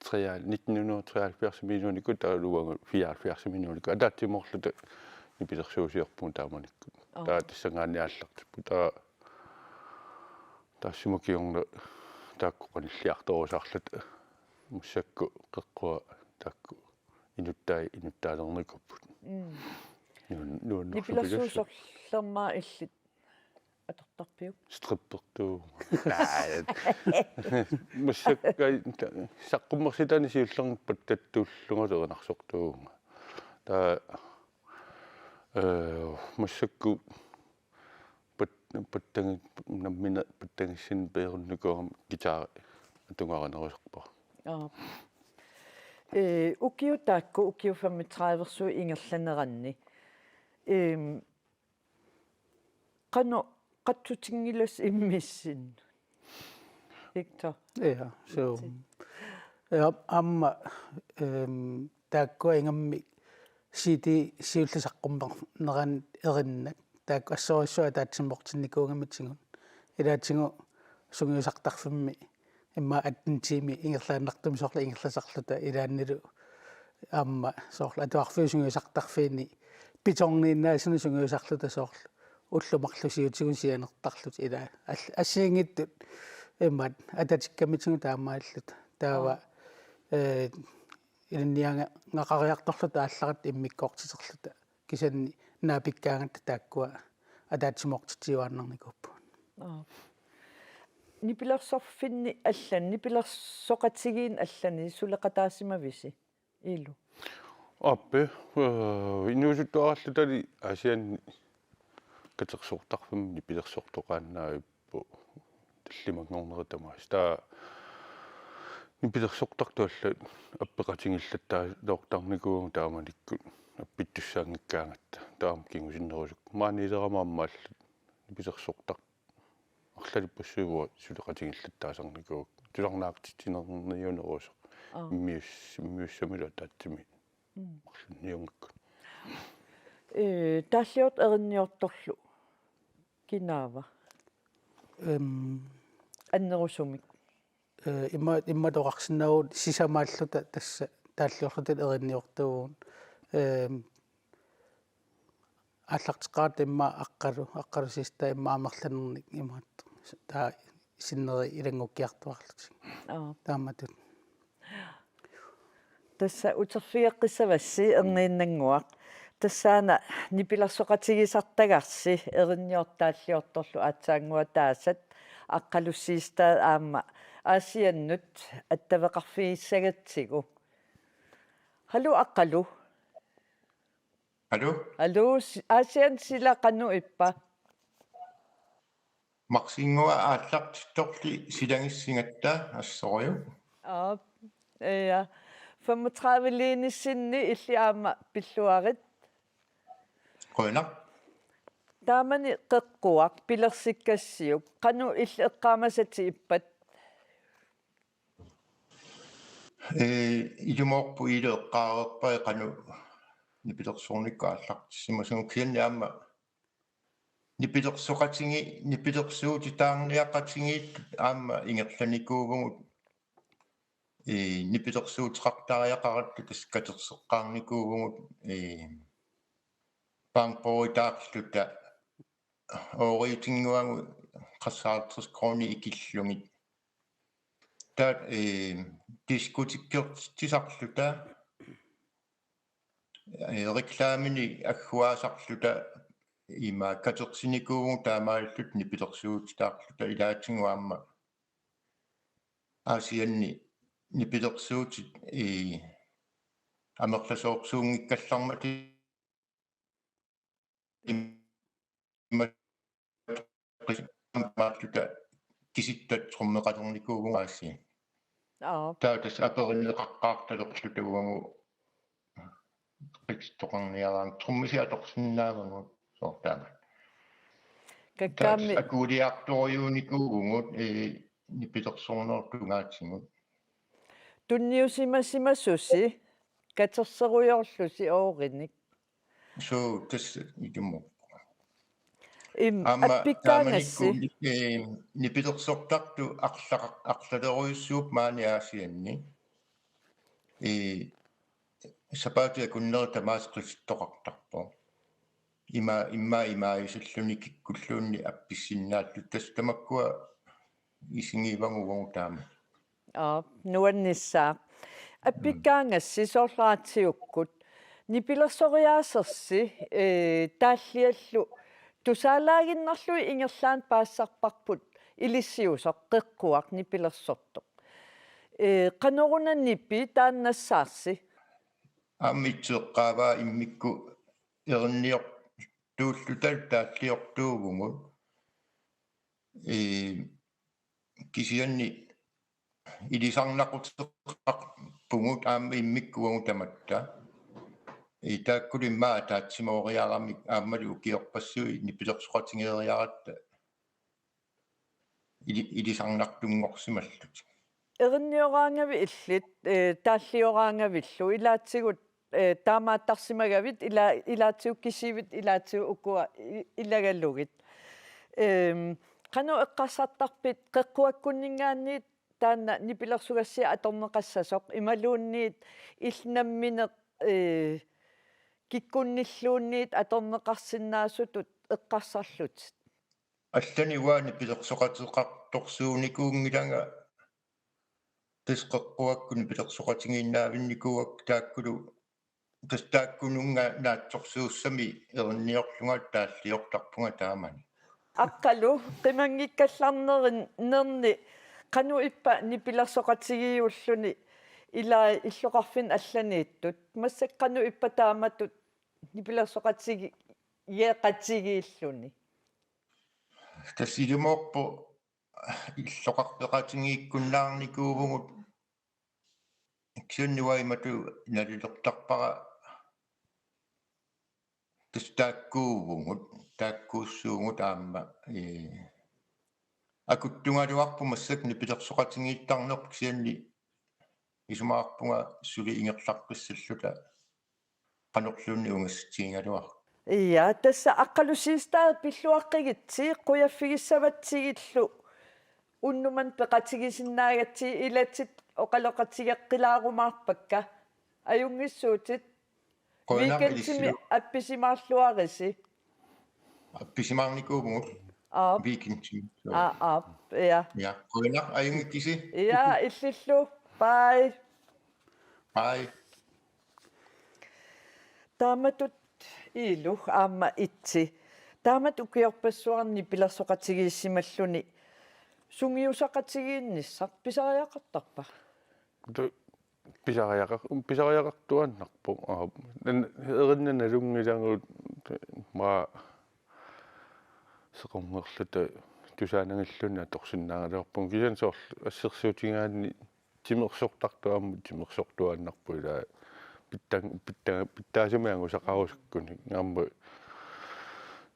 trea-, nitten hundrede og treoghalvfjerds-imiinnikkut taavalu uagut fireoghalvfjerds-imiinnikkut ataatsimoorluta nipilersuusiorpugut taamanikkut. Aa. Taava tassanngaanniit aallartipput. Taava taassuma kingorna taakku qanilliartorusaarluta massakkut Qeqqua taakku inuttai-, inuttaalernikuupput. Mm. Nuan-, nuannersupilussu. Nipilersuut sorlermaat illit atortarpiuk? Strippertuuvunga. Naa. Massakka ta-, saqqummersitaanik siullermik pattattuullungalu erinarsortuuvunga. Taava, øh, massakkut pat-, pattagi-, nammineq pattagissinni peerunnikuugama guitari atugarinerusarpara. Aa. Øh, ukiut taakku, ukiut femogtredive-rsuit ingerlaneranni. Øhm, qanoq qatsutinngilassat immissinnut? Hector. Ja, so. Ja, aamma, øhm, taakkua ingammik C D siulleq saqqummernerani erinnat. Taakku assorujussuaq ataatsimoortinnikuugamitigut. Ilaatigut sungiusartarfimmi immaqa atten tiimi ingerlaannartumik soorlu ingerlasarluta ilaannilu aamma soorlu atuarfiup sungiusartarfiini pitorniinnaasunut sungiusarluta soorlu ullut marluk siutigut sianertarluta ilaa all-, assigiinngitsut imaat atatikkamitigut taamaalilluta. Taava, Aa. ee, ilinniagaqariartorluta aallarluta immikkoortiterluta. Kisianni naapikkaangatta taakkua ataatsimoortitsiuaannarnikuupput. Aa. Nipilersorfinni allan, nipilersoqatigiinni allani suleqataasimavisi? Ilu. Aappi, eh, inuusuttuarallutali Aasianni katersortarfimmi nipilersortoqaannavippoq tallimanngornerit tamaasa. Taava nipilersortartut allat appeqatigiillattaartarnikuuvugut taamanikkut appittussaanngikkaangatta. Taama kingusinnerusukkut. Maaniilerama aamma allat nipilersortartut arlalippassuit uagut suleqatigiillattaasarnikuuakka. Tusarnaartitsinerniunerusoq. Aa. Immius-, immiussamilu ataatsimi. Mm. Marlunniunngikkuni. Ee, taalliortoq erinniortorlu. Kinaava? Em. Annerusumik. Ee, imma-, immaqalu oqarsinnaavugut sisamaalluta tassa taalliorluta erinniortuuvugut. Em, aallarteqqaaratta immaqa Aqqalu, Aqqalu sisamat immaqa amerlanernik imaattoq. Taava sinneri ilanngukkiartuaarlutik. Aa. Taamatut. Tassa uterfigeqqissavassi erniinnannguaq. Tassaana nipilersoqatigisartagarsi erinniortoq taalliortorlu aatsaannguaq taasat Aqqalu sisamat aamma Aasiannut attaveqarfigissagatsigu. Haluu Aqqalu. Haluu? Haluu, si-, Aasiannut sila qanoq ippa? Marsinnguaq aallartittorli silagissingatta assorujuk. Aap. Ja. Femogtredive-liinissinni illit aamma pilluarit. Qujanaq. Taamani Qeqquaq pilersikkassiuk. Qanoq illit eqqaamasatit ippat? Ee, ilumoorpoq Iilu eqqaareerpai qanoq nipilersornikkut aallartissimasunga kisianni aamma nipilersoqatigi-, nipilersuutitaarniaqatigiit aamma ingerlanikuuvugut, ee, nipilersuuteqartariaqaratta tassa katerseqqaarnikuuvugut, ee, bankbogitaarluta ooriutinnguagut qassit halvtreds kroner ikillugit. Taava, ee, diskotikkertitsisarluta, ee, reklamini agguaasarluta ima katersinikuuvugut taamaalilluta nipilersuutitaarluta ilaatigut aamma Aasianni nipilersuutit, ee, amerlasoorsuunngikkallarmata imaattuta kisittat trommeqalernikuuvugut Aasianni. Aap. Taava tassa aperineqaqqaartalerluta uagut qitittoqarniaraangat trommisi atorsinnaavagut soorlu taama. Kakkaammi. Taava tassa akuuliartorujuunikuuvugut, ee, nipilersornerup tungaatigut. Tunniusimasimasusi katerserujoorlusi oorinik. Suu, tassa ilumoorpoq. Im-, aamma appikkaangassi. Taamanikkut, ee, nipilersortartut arla-, arlalerujussuupput maani Aasianni. Ee, sapaatip akunneri tamaasa qitittoqartarpoq. Ima, immaqa imaajusalluni kikkulluunniit appissinnaallutik tassa tamakkua isigivagut uagut taama. Aap, nuannissaaq. Appikkaangassi soorlu radiukkut. Nipilersoriaasersi, ee, taalliallu tusaalaaginnarlugit ingerlaannaq paasisarparput ilissiusoq Qeqquaq nipilersortoq. Ee, qanoruna nipi taanna nassaarsi? Aamma itseqqaavaa immikkut erinniortuulluta taalliortuuvugut. Ee, kisianni ilisarnaquteqarpugut aamma immikkut uagut tamatta. Ee, taakkulu immaqa ataatsimooriaramik aammalu ukiorpassuit nipilersoqatigeeriaratta ili-, ilisarnartunngorsimallutik. Erinnioraangavit illit, ee, taallioraangavillu ilaatigut eh, taamaattarsimagavit ila-, ilaatigut kisiat ilaatigut ukua i-, ilagalugit. Ehm, qanoq eqqarsartarpit Qeqquakkunninngaanniit taanna nipilersugassiaq atorneqassasoq imaluunniit illit nammineq, eh, kikkunnilluunniit atorneqarsinnaasutut eqqarsarlutit? Allanik uanga nipilersoqateqartorsuunikuunngilanga, tassa Qeqquakkut nipilersoqatigiinnaavinnikuuakka taakkulu, tassa taakkununnga naatsorsuussami erinniorlunga taalliortarpunga taamani. Aqqalu, qimanngikkallarnerin-, nerni qanoq ippa nipilersoqatigiiulluni ilaa illoqarfinni allaniittut? Massakkut qanoq ippa taamatut nipilersoqatigi-, -geqatigiilluni? Tassa ilumoorpoq illoqarfeqatigiikkunnaarnikuuvugut. Kisianni uanga imatut nalilertarpara tassa taakkuuvugut, taakkuussuugut aamma, ee, akuttugaluarpoq massakkut nipilersoqatigiittarnerput kisianni isumaqarpunga suli ingerlaqqissalluta qanorluunniit ungassutigigaluarput. Ja, tassa Aqqalu Siegstad pilluaqqigitsi, qujaffigissavatsigillu unnuk manna peqatigisinnaagatsigit, ilatit oqaloqatigeqqilaarumaarpakka. Ajunngissuutit. Qujanaq. Weekendimi ilissilu appisimaarluarisi. Appisimaarnikuuvugut. Aap. Weekendimi. Aa, aap, ja. Ja, qujanaq ajunngikkisi. Ja, illillu. Bye. Bye. Taamatut Iilu aamma Itsi. Taamatut ukiorpassuarni nipilersoqatigiissimalluni sungiusaqatigiinnissaq pisariaqartarpa? Tu-, pisariaqar-, pisariaqartuaannarpoq. Aa, nan-, erinna nalunngilagut maa sequngerluta tusaanagilluni atorsinnaagaluarpunga. Kisianni soorlu assersuutigaanni timersortartut aamma timersortuaannarput ilaa pittan-, pittan-, pitsaasumik angusaqarusukkunik. Aamma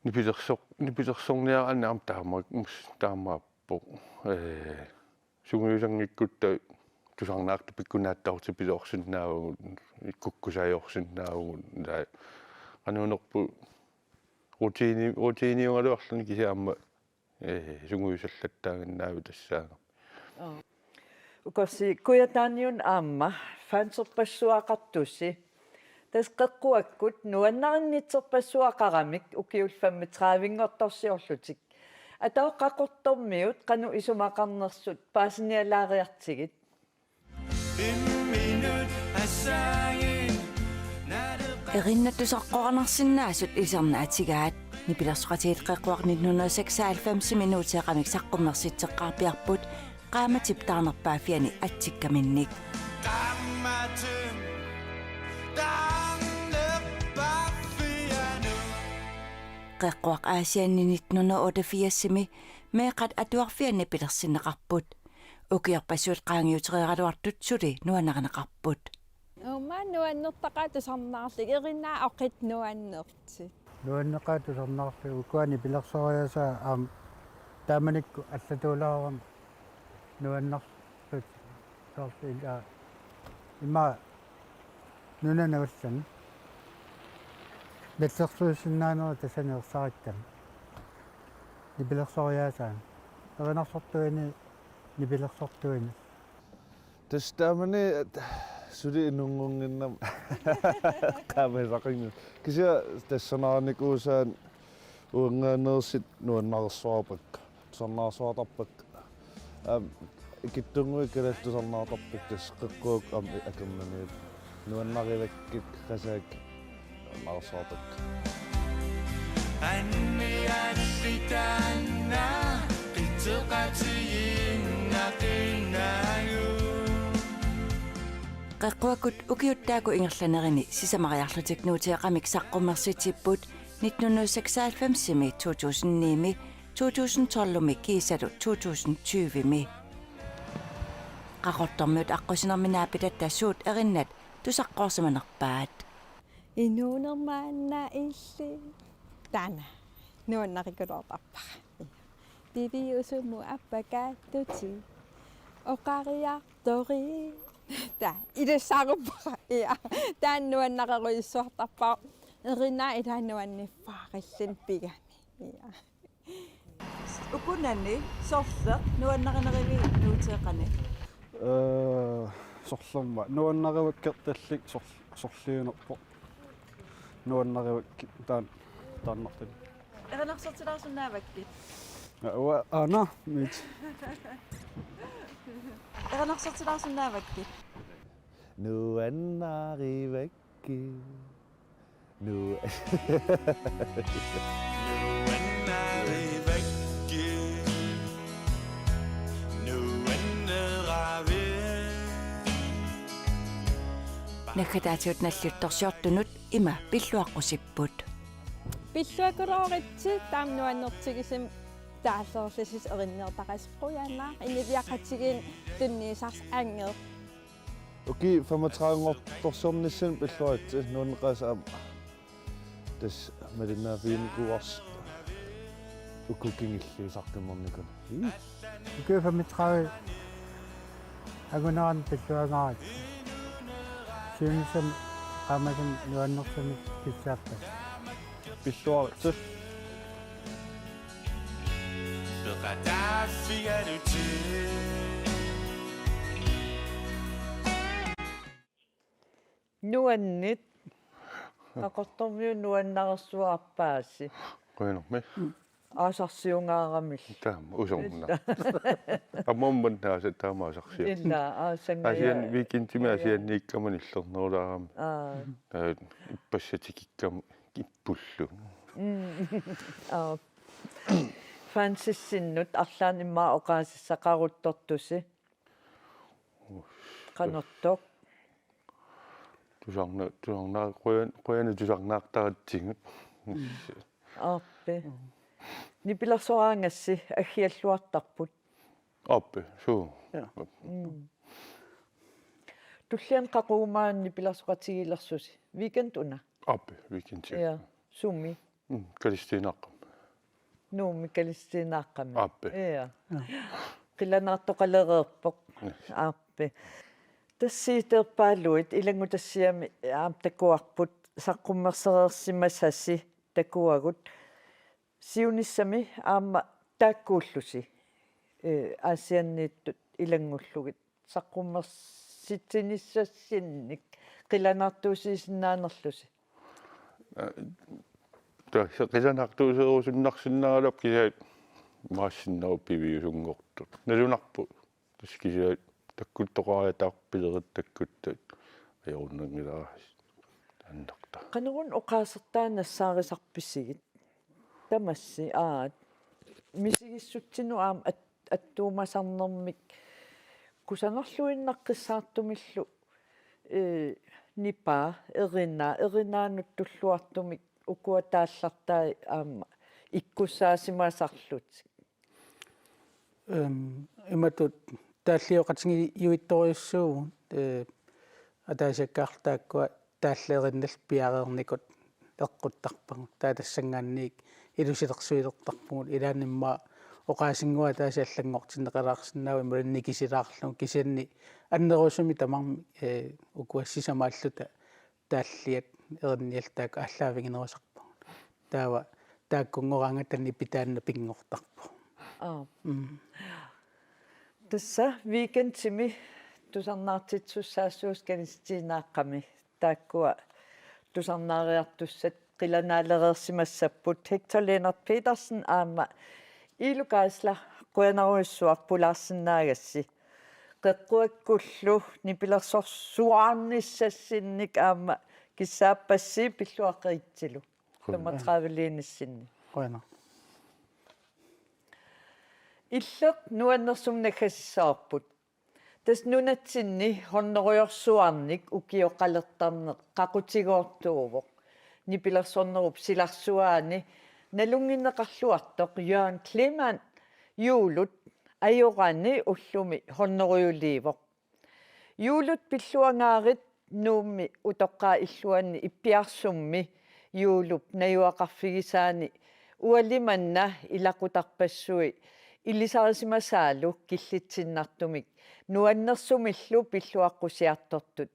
nipilersoq-, nipilersorniaraanni aamma taama-, mus-, taamaappoq. Ee, sungiusanngikkutta tusarnaartut pikkunaatsartipiloorsinnaavugut, kukkusajorsinnaavugut, ilaa qanuunerput rutini-, rutiniugaluarluni kisianni aamma, ee, sungiusallattaaginnaaviuk tassaagami. Aa. Ukorsi Kujataaniuna aamma fanserpassuaqartusi. Tassa Qeqquakkut nuannarinnitserpassuaqaramik ukiullu femogtredivenngortorsiorlutik. Ataaseq Qaqortormiut qanoq isumaqarnersut paasinialaariartigit. Erinnat tusaqqoranarsinnaasut isernaatigaat. Nipilersoqatigiit Qeqquaq nitten hundrede og seksoghalvfemsimi Nuuteeqamik saqqummersitseqqaarpiarput, qaammatip taarnerpaaffiani atsikkaminnik. Qeqquaq Aasianni nitten hundrede og otteogfirsimi meeqqat atuarfianni pilersinneqarput. Ukiorpassuit qaangiutereeraluartut suli nuannarineqarput. Uuma nuannertaqaat tusarnaarlugit, Erinaa oqit nuannerti. Nuanneqaat tusarnaarlugit, ukua nipilersoriaasaat aamma taamanikkut allatuulaarami nuannerlutik soorlu ilaa ima nunanut allani nallersuussinnaanerit tassani ersarikkami nipilersoriaasaanni. Erinarsortuini nipilersortuini. Tassa taamani suli inunngunnginnama qaamisaqanngilaq. Kisianni tassanaarnikuusaat uanngaanneersut nuannarersuarpakka, tusarnaarsuartarpakka. Aamma ikittunnguit kalaallit tusarnaartarpakka, tassa Qeqquakkut aamma Akornaniut. Nuannarivakkit, qasaakkit nuannarersuarpakka. Annialli taanna qitseqatigiinnaqinnagu. Qeqquakkut ukiut taakku ingerlanerini sisamariarlutik Nuuteeqamik saqqummersitsipput nitten hundrede og seksoghalvfemsimi, to tusind nimi, to tusind tolvimi kiisalu to tusind tyvemi. Qaqortormiut aqqusinermi naapitatta suut Erinnat tusaqqoorsimanerpaat? Inuunerma anna illi. Taanna nuannarikuluartarpara. Piviusumut appakaattutit. Oqariartorit. Taa, ilassaaruppoq. Ja. Taanna nuannarerujussuartarpoq. Erinaa ilaa nuanniffaarillugu pigami. Ja. Ukunani sorleq nuannarinerivit nuuteeqani? Ee, sorlerma nuannarivakka tallik sor-, sorliunerpoq. Nuannarivakka taan-, taannartani. Erinarsortilaarsinnaavakkit? Aa, uanga aana mit. Erinarsortilaarsinnaavakkit? Nuannarivakka. Nu. Naggataatigut nalliuttorsiortunut ima pilluaqqusipput. Pilluakulooritsi taama nuannertigisumik taallerlusi erinniortaqaaq qujanaq inuiaqatigiinni tunniussarsi angeq. Ukiut femogtredive-nngortorsiornissamut pilluaritsi nuanneqaasi aamma. Tassa malinnaaffiginikuuarsi uku kingulliit saqqummernikut. Ukiut femogtredive angunerani pilluangaaritsi. Siunissami qaammatini nuannersumik kissaappassi. Pilluaritsi. Nuanneq. Qaqortormiut nuannarsuarpaasi. Qujanarmi. Aasarsiungaaramillu. Taama usorna. Aamma manna aasaq taama aasarsiu. Ila aasanngaa. Aasian weekendimi aasianniikkama nillernerulaarami. Aa. Ee, ippassaq tikikkama ippullu. Mm. Aa. Fansissinnut arlaannik immaqa oqaasissaqaruttortusi. Qanortoq. Tusarna-, tusarna-, qujan-, qujanaq tusarnaartaratsigu. Aappi. Nipilersoraangassi aggialluartarput. Aappi, suu. Ja. Mm. Tulliani qaqugu maani nipilersoqatigiilersusi? Weekend una? Aappi, weekend. Ja, sumi? Mm, Kalisitiinaaqqami. Nuummi Kalisitiinaaqqami. Aappi. Ja. Ja. Qilanaartoqalereerpoq. Yes. Aappi. Tassa siuteerpaaluit ilanngutassiami aamma takuarput saqqummersereersimasasi takuagut. Siunissami aamma taakkuullusi, ee, aasianniittut ilanngullugit saqqummersitsinissassinnik qilanaartuusiisinnaanerlusi. Aa, tassa qilanaartuuserusunnarsinnaagaluarpoq kisianni maassinnaavoq piviusunngortoq. Nalunarpoq. Tassa kisianni takkuttoqariataarpilerit takkuttat ajorunnanngilara annarta. Qanoruna oqaasertaa nassaarisarpisigit? Tamassi, aa, misigissutsinut aamma at-, attuumasarnermik kusanarluinnaqqissaartumillu, ee, nipaa, erinaa, erinaanut tulluartumik ukua taallartai aamma ikkussaasimasarlutik. Ehm, imatut taallioqatigiiuittorujussuuvugut, eh, ataasiakkaarluta taakkua taallerinnallu piareernikut eqquttarpagut. Taava tassanngaanniit ilusilersuilertarpugut. Ilaanni immaqa oqaasinnguaq ataaseq allanngortinneqalaarsinnaavoq imaluunniit nikisilaarlugu kisianni annerusumik tamarmik, eh, ukua sisamaalluta taalliat erinniallu taakku aallaaviginerusarpagut. Taava taakkunngoraangata nipi taanna pinngortarpoq. Aap. Mm. Tassa weekendimi tusarnaartitsisussaassuusi Kalisitiinaaqqami taakkua tusarnaariartussat qilanaalereersimassapput Hector Lennert Petersen aamma Ilu Geisler, qujanarujussuaq pulaarsinnaagassi. Qeqquakkullu nipilersorsuarnissassinnik aamma kissaappassi pilluaqqeritsilu. Qujan. Femogtrediveliinissinni. Qujanaq. Illeq nuannersumik naggasissavarput. Tassa nunatsinni hunnorujorsuarnik ukioqalertarneq qaqutigoortuuvoq. Nipilersornerup silarsuaani nalunnginneqarluartoq Jørgen Kleemann juulut ajorani ullumi hunnorujuliivoq. Juulut pilluangaarit Nuummi utoqqaat illuanni Ippiarsummi juulup najugaqarfigisaani ualimanna ilaqutarpassui Ilisarisimasaalu killitsinnartumik nuannersumillu pilluaqqusiartortut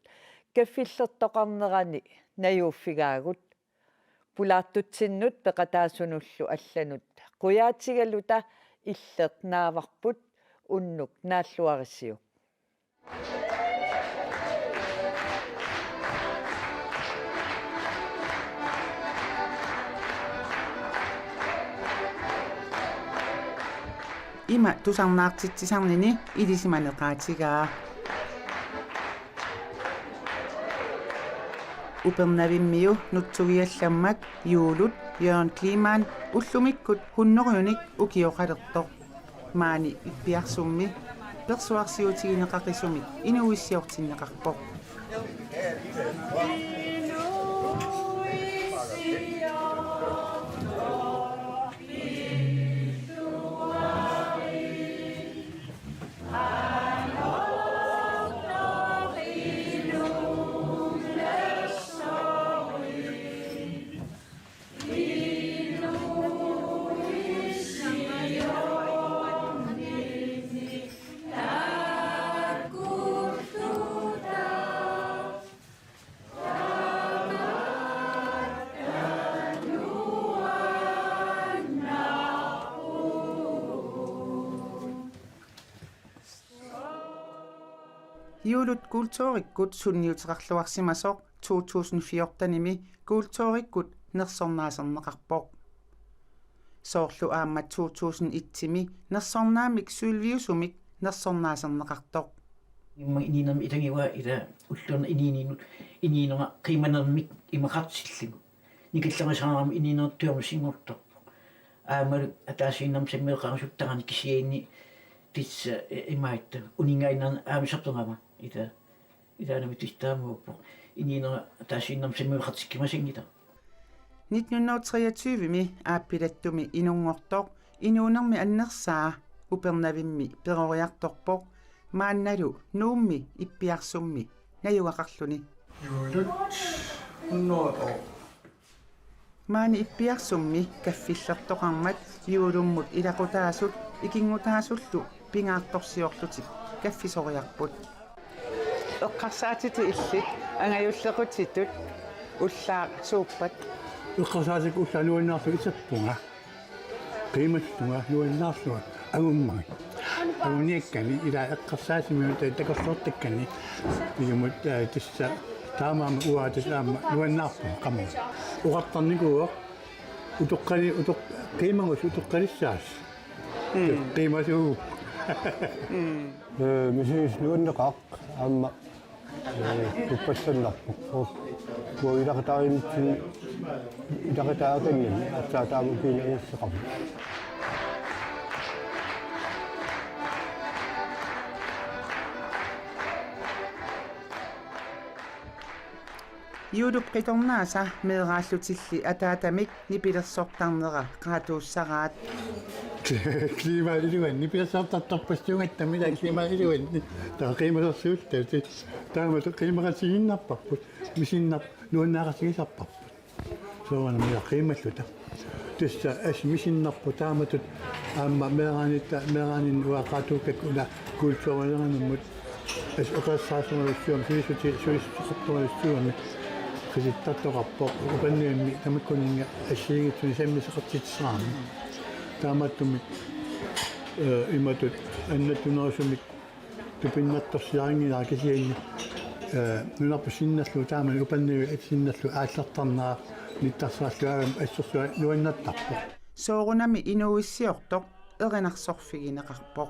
kaffillertoqarnerani najuuffigaagut. Pulaartutsinnut peqataasunullu allanut qujaatigaluta illeq naavarput, unnuk naalluarisiuk. Ima tusarnaartitsisarnini ilisimaneqaatigaa. Upernavimmiu nutsugiallammak Juulut Jørgen Kleemann ullumikkut hunnorujunik ukioqalertoq. Maani Ippiarsummi persuarsiutigineqaqisumik inuuissiortinneqarpoq. Juulut kulturikkut sunniuteqarluarsimasoq to tusind fjortenimi kulturikkut nersornaaserneqarpoq. Soorlu aamma to tusind etimi nersornaammik Sylviusumik nersornaaserneqartoq. Immaqa inuunermi ilagivaa ila ulloq inuuninut inuunera qiimanermik imaqartillugu. Nikallarisaarami inuunerup tuamusinngortarpoq. Aammalu ataasiinnarmik sammiveqarusuttarani kisianni tassa, eh, imaattoq uninngaannarnik aamma sapigama ila. Ilaanami tassa taamaappoq. Inuunera ataasiinnarmik sammiveqartikkumasunngilaq. Nitten hundrede og treogtyvemi aappilattumi inunngortoq inuunermi annersaa Upernavimmi peroriartorpoq, maannalu Nuummi Ippiarsummi najugaqarluni. Juulut hundrede år. Maani Ippiarsummi kaffillertoqarmat Juulummut ilaqutaasut ikinngutaasullu pingaartorsiorlutik kaffisoriarput. Eqqarsaatitit illit angajullequtitut ullaaq suuppat? Eqqarsaatitit ullaaq nuannaarlugit isappunga. Qiimallunga nuannaarlunga angummagit. Anguniakkani ila eqqarsaatiminut takorloortakkani. Ilumut, eh, tassa taamaammat uanga tassa aamma nuannaarpunga qamuuna. Oqartarnikuuvoq utoqqali-, utoq-, qiimagusi utoqqalissaasi. Mm. Qiimasuuvoq. Mm. Eh, misigissi nuanneqaaq aamma, eh, uppassannarpoq. Uanga ilaqutariinnitsinni ilaqutariinnarnani aatsaat taama ukiuni angussaqarpoq. Juulup qitornaasa meeraallutilli ataatamik nipilersortarnera qaatuussaraat. Klimaat iluanni, nipilersortartorpassuugatta ila klimaat iluanni. Taava qiimasorsuullutalu. Taamatut qiimaqatigiinnarparput. Misinnarput, nuannaaqatigisarparput. Soorunami qiimalluta. Tassa assut misinnarpoq taamatut aamma meeraanitta, meeraaninni uanga qaatuukkakku ila kulturilerinermut assut oqassaasorujussuu-, sulissuti-, sulissuteqartorujussuu-, qisittartoqarpoq Upernavimmi tamakkuninnga assigiinngitsunik sammisaqartitsisarami. Taamaattumik, eh, imatut annattunerusumik tupinnartorsiarinngilara kisianni, eh, nunarput sinnerlugu taamani Upernavik sinnerlugu aallartarnera nittarsarallugu aamma assorsuaq nuannertarpoq. Soorunami inuuissiortoq erinarsorfigineqarpoq.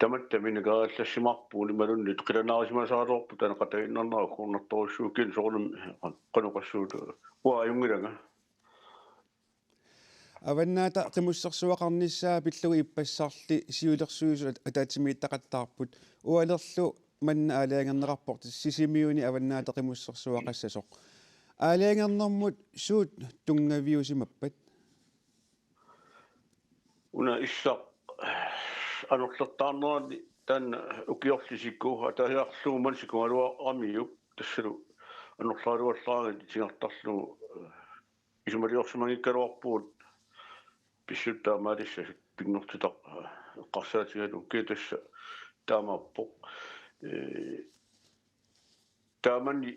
tamatta minakariallassimaarpugut imaluunniit qilanaarisimasaraluarput taanna qatanngiinnarnera uggornartorujussuuvoq, kisianni soorunami qanoq oqassuunga, uanga ajunngilanga. Avannaata Qimussersuaqarnissaa pillugu ippassarli siulersuisut at-, ataatsimiititaqattaarput. Ualerlu manna aalajangerneqarpoq Sisimiuni Avannaata Qimussersuaqassasoq. Aalajangernermut suut tunngaviusimappat? Una issaq anorlertaarnerani taanna ukiorli siku ataasiarlugu manna sikugaluaramiuk, tassalu anorleraluallaanngilaq, tigertarlugu, eh, isumaliorsimanngikkaluarpugut pissutsit taamaalissasut, pinngortitaq, eh, eqqarsaatigalugu, kisianni tassa taamaappoq. Eh, taamani,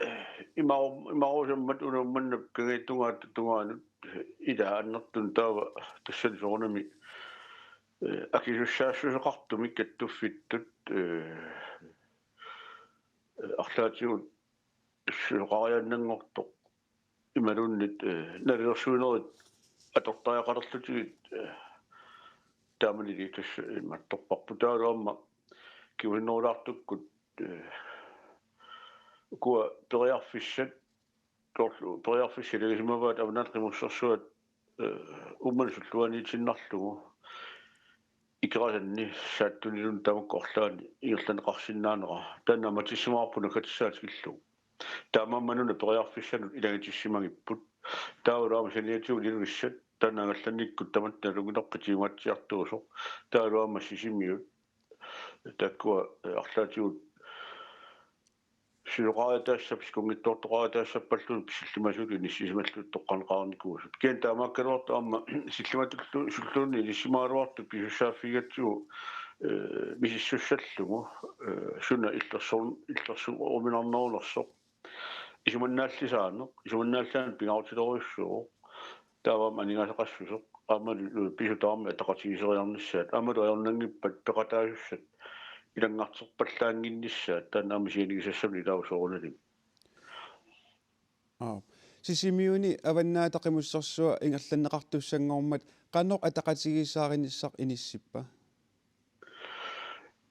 eh, imaru-, imarusammat una Uummannap kangiatungaata tungaanut, eh, ilaa annertuneq, taava tassani soorunami, eh, akisussaassuseqartumik kattuffittut, eh, eh, arlaatigut susoqariaannanngortoq imaluunniit, eh, nalilersuinerit atortariaqalerlutigit, eh, taamanilu tassa imaattorparput. Taavalu aamma kingusinnerulaartukkut, eh, ukua periarfissat, soorlu periarfissat ilagisimavaat Avannaata Qimussersuat, eh, Uummannap sulluaniitinnarlugu Ikerasanni Saattuniluunniit tamakku arlaanni ingerlanneqarsinnaanera. Taanna ammatissimavoq naggatissaa tikillugu. Taamaammat una periarfissanut ilagitissimagipput. Taavalu aamma saniatigut ilunissat, taanna angallannikkut tamatta nalunngilarput qitiugaatsiartuusoq. Taavalu aamma Sisimiut. Taakkua, eh, arlaatigut susoqariataassap-, sikunngitsoortoqariataassappalluunniit sillimasut inissisimallutik toqqarneqareernikuusut. Kisianni taamaakkaluartoq aamma sillimatullu sulluunniit inissimagaluartut pisussaaffigigatsigu, eh, misissussallugu, eh, suna illersor-, illersoruminarnerunersoq. Isumannaallisaaneq, isumannaallisaaneq pingaarutilerujussuuvoq. Taava aamma aningaasaqassuseq, aammalu, eh, pisut tamarmik ataqatigiisseriarnissaat, aammalu ajornanngippat peqataasussat ilanngarterpallaannginnissaat, taanna aamma sianigisassamik ilaavoq soorunalimi. Aap. Sisimiuni Avannaata Qimussersua ingerlanneqartussanngormat qanoq ataqatigiissaarinissaq inissippa?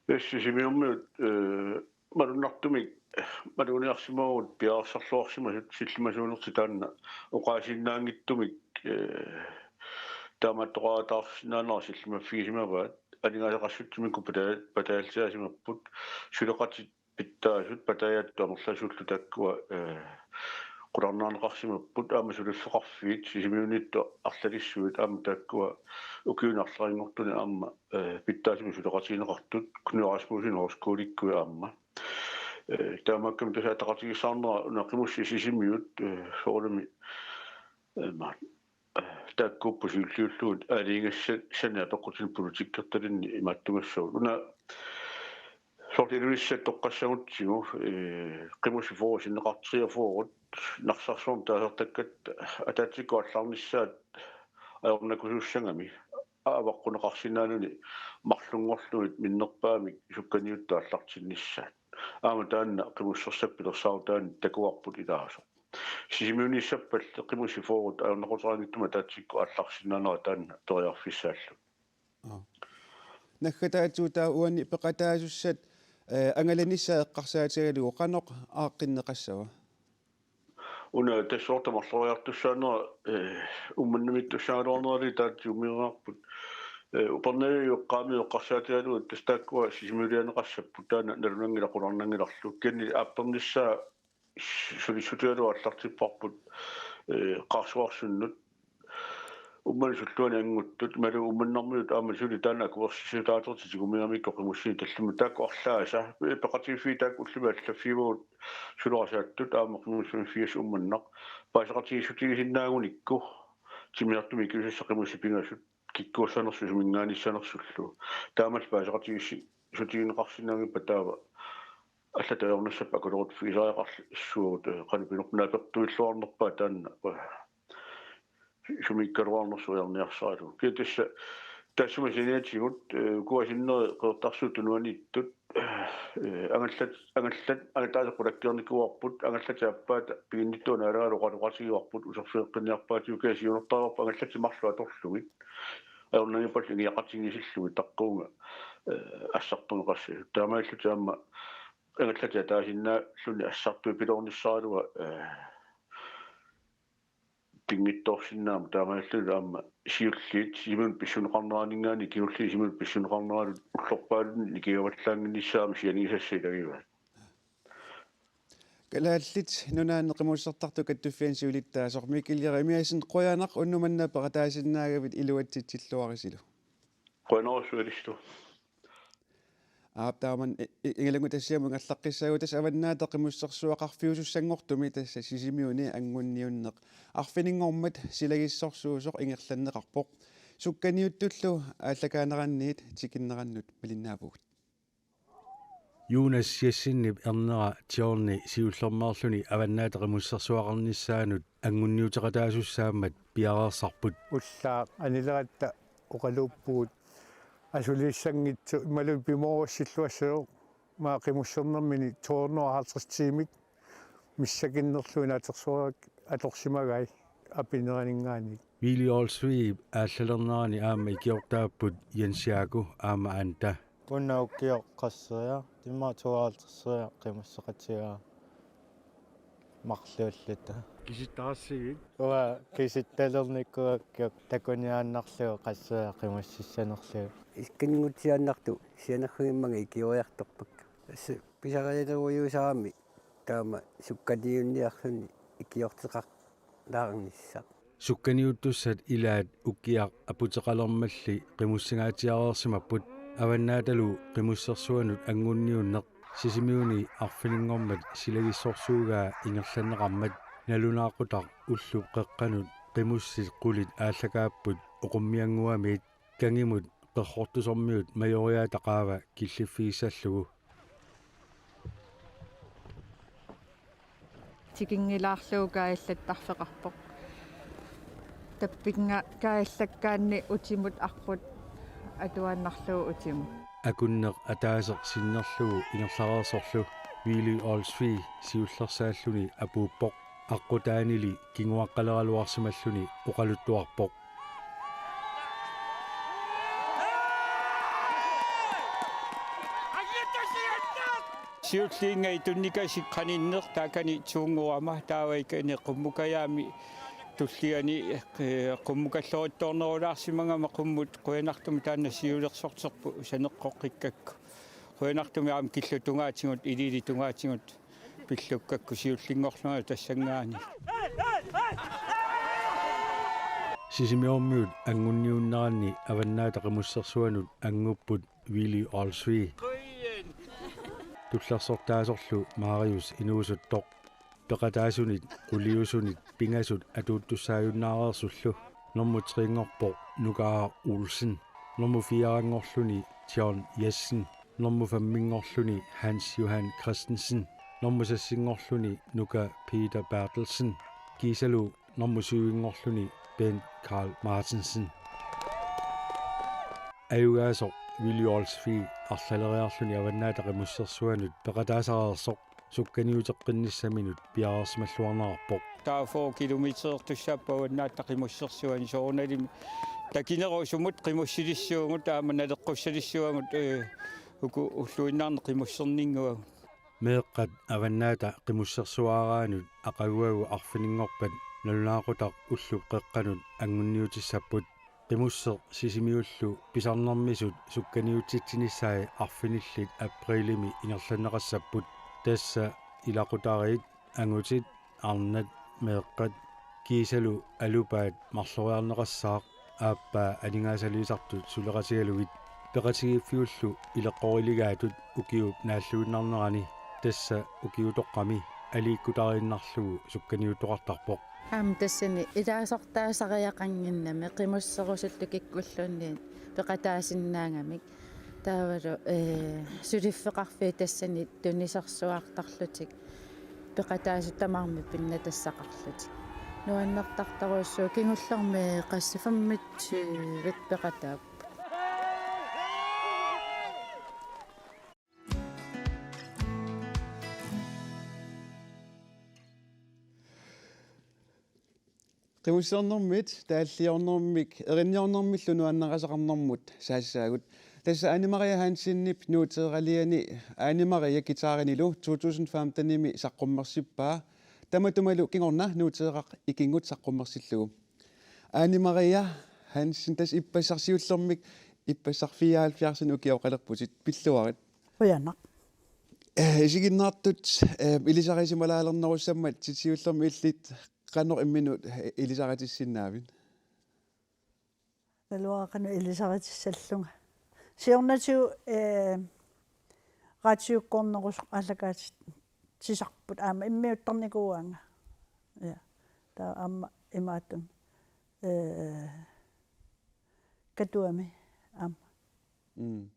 Tassa Sisimiormiut, eh, malunnartumik, eh, maluginiarsimavugut piareersarluarsimasut, sillimasuunertik taanna oqaasiinnaanngitsumik, eh, taamaattoqarataarsinnaanera sillimaffigisimavaat, aningaasaqassutsimikkut pata-, pataallisaasimapput, suleqatit pitsaasut, pataajattut amerlasoorlutik taakkua, eh, qularnaarneqarsimapput, aamma suliffeqarfiit, Sisimiuniittut arlalissuit, aamma taakkua ukiuni arlalinngortuni aamma, eh, pitsaasimik suleqatigineqartut, Knud Rasmussen Højskole-ikkui aamma. Eh, taamaakkami tassa ataqatigiissaarnera una qimussit Sisimiut, eh, soorunami, eh, ma-, taakkuupput siulliullugit aalajangigassat saniatigut apeqqutinik politikkertalinnik imaattugassagut. Una soorlu ilunissat toqqassagutsigu, eh, qimussit fyrre sinneqartut, treogfyrre Narsarsuarmi taasartakkatta ataatsikkut aallarnissaat ajornakusussagami, avaqqunneqarsinnaanani marlunngorlugit minnerpaamik sukkaniuttut aallartinnissaat. Aamma taanna qimussersap pilersaarutaani takuarput ilaasoq. Sisimiuniissappalli qimussit fyrre ajornaquteraanngitsumik ataatsikkut aallarsinnaanera taanna periarfissaalluni. Aa. Naggataatigut taava uani peqataasussat, eh, angalanissaa eqqarsaatigalugu qanoq aaqqinneqassava? Una tassa soorlu marloriartussaanera, eh, Uummannamiittussagaluarnerali taava tigummiigaarput. Eh, Upernaviup eqqaamiuk eqqarsaatigalugu tassa taakkua Sisimiulianeqassapput, taanna nalunanngilaq qularnanngilarlu. Kisianni aappernissaa sulissutigalugu aallartipparput, eh, Qaarsuarsunnut Uummannap sulluani anguttut, imaluunniit Uummannarmiut aamma suli taanna akuersissutaatertik tigummiigamikku qimussinik tallimat, taakku arlaasa, eh, peqatigiiffiit taakku ullumi allaffigivagut sulerasaattut, aamma qimussimaffigassaq Uummannaq, paaseqatigiissutigisinnaagunikku timmisartumik ikiusassat qimussit pingasut, kikkuussanersut suminngaanniissanersullu. Taamalu paaseqatigiissi-, sutigineqarsinnaanngippat taava allatut ajornassapput akuleruttorfigisariaqarsuugut, eh, qanoq pinerpoq naapertuilluarnerpaaq taanna, eh, sumiikkaluarnersoq ajorniarsaralugu. Kisianni tassa taassuma saniatigut, eh, ukua sinneri Qeqertarsuup Tunuaniittut, eh, angallat, angallat, angallaat qulakkeernikuuarput, angallatit aappaata piginnittuuneq naalagaalu oqaloqatigivarput, uterfigeqqinniarpaatigut, kisianni siunertarivarput angallatit marluk atorlugit. Ajornanngippallu ingiaqatigiissillugit, taqqavunga eh, assartorneqassasut. Taamaalillutik aamma angallatit ataasinnaalluni assartuipiloornissaraluaq, eh, pinngitsoorsinnaammat taamaalilluni aamma siulliit Sisimiunut pissuneqarneraninngaanniit kingulliit Sisimiunut pissuneqarneranut ullorpaalunni nikigavallaannginnissaat aamma sianigisassat ilagivaat. Kalaallit Nunaanni Qimussertartut Kattuffianni siulittaasoq Mikkel Jeremiassen, qujanaq unnuk manna peqataasinnaagavit, iluatsitsilluarisilu. Qujanarsuaq Alistu. Aap, taamani i-, i-, igalungu tassiamut ingerlaqqissaagut. Tassa Avannaata Qimussersuaqarfiusussanngortumi, tassa Sisimiuni anngunniunneq arfininngormat silagissorsuusoq ingerlanneqarpoq. Sukkaniuttullu aallakaaneranniit tikinnerannut malinnaavugut. Jonas Jessenip ernera Tiorni siullermeerluni Avannaata Qimussersuaqarnissaanut anngunniuteqataasussaammat piareersarput. Ullaaq anileratta oqaluuppugut asuliissanngitsoq imaluunniit pimoorussilluassasoq, maa qimussernermini to hundrede og halvtreds tiimit missakinnerlugu naatersuaraq atorsimagai apineraninngaanniit. Willy Olsvigip aallalernerani aamma ikiortaapput Jens Jaako aamma Anda. Una ukioq qasseriarlunga, immaqa tooghalvtredseriarlunga qimusseqatigaara marluulluta. Kisittaarsigit? Uanga kisittalernikuuakka, takuniaannarlugu qasseriarlunga qimussissanerlugu. Isikkanngutiaannartut sianerfigimmanga ikioriartorpakka. Tassa pisarialerujuusarami taama sukkaniunniarluni ikiorteqartarnissaq. Sukkaniuttussat ilaat ukiaq aputeqalermalli qimussingaatsiareersimapput. Avannaatalu Qimussersuanut anngunniunneq Sisimiuni arfininngormat silagissorsuugaa ingerlanneqarmat nalunaaqutaq ullup qeqqanut qimussit qulit aallakaapput Oqummiannguamiit, Kangimut Qerrortusormiut Majoriata qaava killiffigissallugu. Tikinngilaarlugu kaajallattarfeqarpoq. Tappinnga kaajallakkaanni utimut aqqut atuaannarlugu utimut. Akunneq ataaseq sinnerlugu ingerlareersorlu Willy Olsvig siullersaalluni apuuppoq. Aqqutaanili kinguaqqaleraluarsimalluni oqaluttuarpoq. Siulliinngitsut tunnikasik qaninneq taakani tuunngorama, taava ikani qummukajaami tulliani, eh, qummukallorittoornerulaarsimagama qummut qujanartumik taanna siulersorterput saneqqoqqikkakku. Qujanartumik aamma killup tungaatigut, iliili tungaatigut pillukkakku siullinngorlunga tassanngaanniit. Sisimiormiut anngunniunneranni Avannaata Qimussersuanut angupput Willy Olsvig. Tullersortaasorlu Marius inuusuttoq. Peqataasunit quliusunit pingasut atuuttussaajunnaareersullu. Normu tre-nngorpoq Nuka Olsen. Normu fire-nngorluni John Jessen. Normu fem-inngorluni Hans Johan Christensen. Normu seks-inngorluni Nuka Peter Berthelsen. Kiisalu normu syv-inngorluni Bent Karl Martinsen. Ajugaasoq Willy Olsvig arlaleriarluni Avannaata Qimussersuanut peqataasareersoq sukkaniuteqqinnissaminut piareersimalluarnerarpoq. Taava fyrre kilometertussaapput Avannaata Qimussersuani, soorunalimi takinerusumut qimussilissuugut aamma naleqqussalissuagut, eh, uku ulluinnarni qimusserninnguagut. Meeqqat Avannaata Qimussersuaraanut aqaguagu arfininngorpat nalunaaqutaq ullup qeqqanut anngunniutissapput. Qimusseq Sisimiullu pisarnermisut sukkaniutsitsinissaat arfinillit apriilimi ingerlanneqassapput. Tassa ilaqutariit, angutit, arnat, meeqqat kiisalu alupaat marloriarneqassaaq aappaa aningaasaliisartut suleqatigalugit. Peqatigiiffiullu ileqqorilegaatut ukiup naalluinnarnerani, tassa ukiutoqqami, aliikkutariinnarlugu sukkaniuttoqartarpoq. Aamma tassani ilaasortaasariaqannginnami qimusserusullu kikkulluunniit peqataasinnaagamik. Taavalu, eh, suliffeqarfiit tassani tunisersuartarlutik peqataasut tamarmik pinnatassaqarlutik. Nuannertartorujussuuvoq, kingullermi qassit femogtyve peqataapput. Qimussernermit taalliornermik erinniornermillu nuannarisaqarnermut saassaagut. Tassa Ane Maria Hansenip nuuteeraliani Ane Maria guitarinilu to tusind femtenimi saqqummersippaa. Tamatumalu kingorna nuuteeraq ikinngut saqqummersillugu. Ane Maria Hansen, tassa ippassaq siullermik, ippassaq fireoghalvfjerds ukioqalerputit, pilluarit. Qujanaq. Eh, isiginnaartut, eh, ilisarisimalaalernerussammat siullermik illit qanoq imminut, eh, ilisaritissinnaavit? Naluara qanoq ilisaritissallunga. Siornatigut, eh, radiukkoornerusoq aallakaatitsisarput aamma immiuttarnikuugaanga. Ja. Taava aamma imaattumik, eh, Katuami aamma. Mm.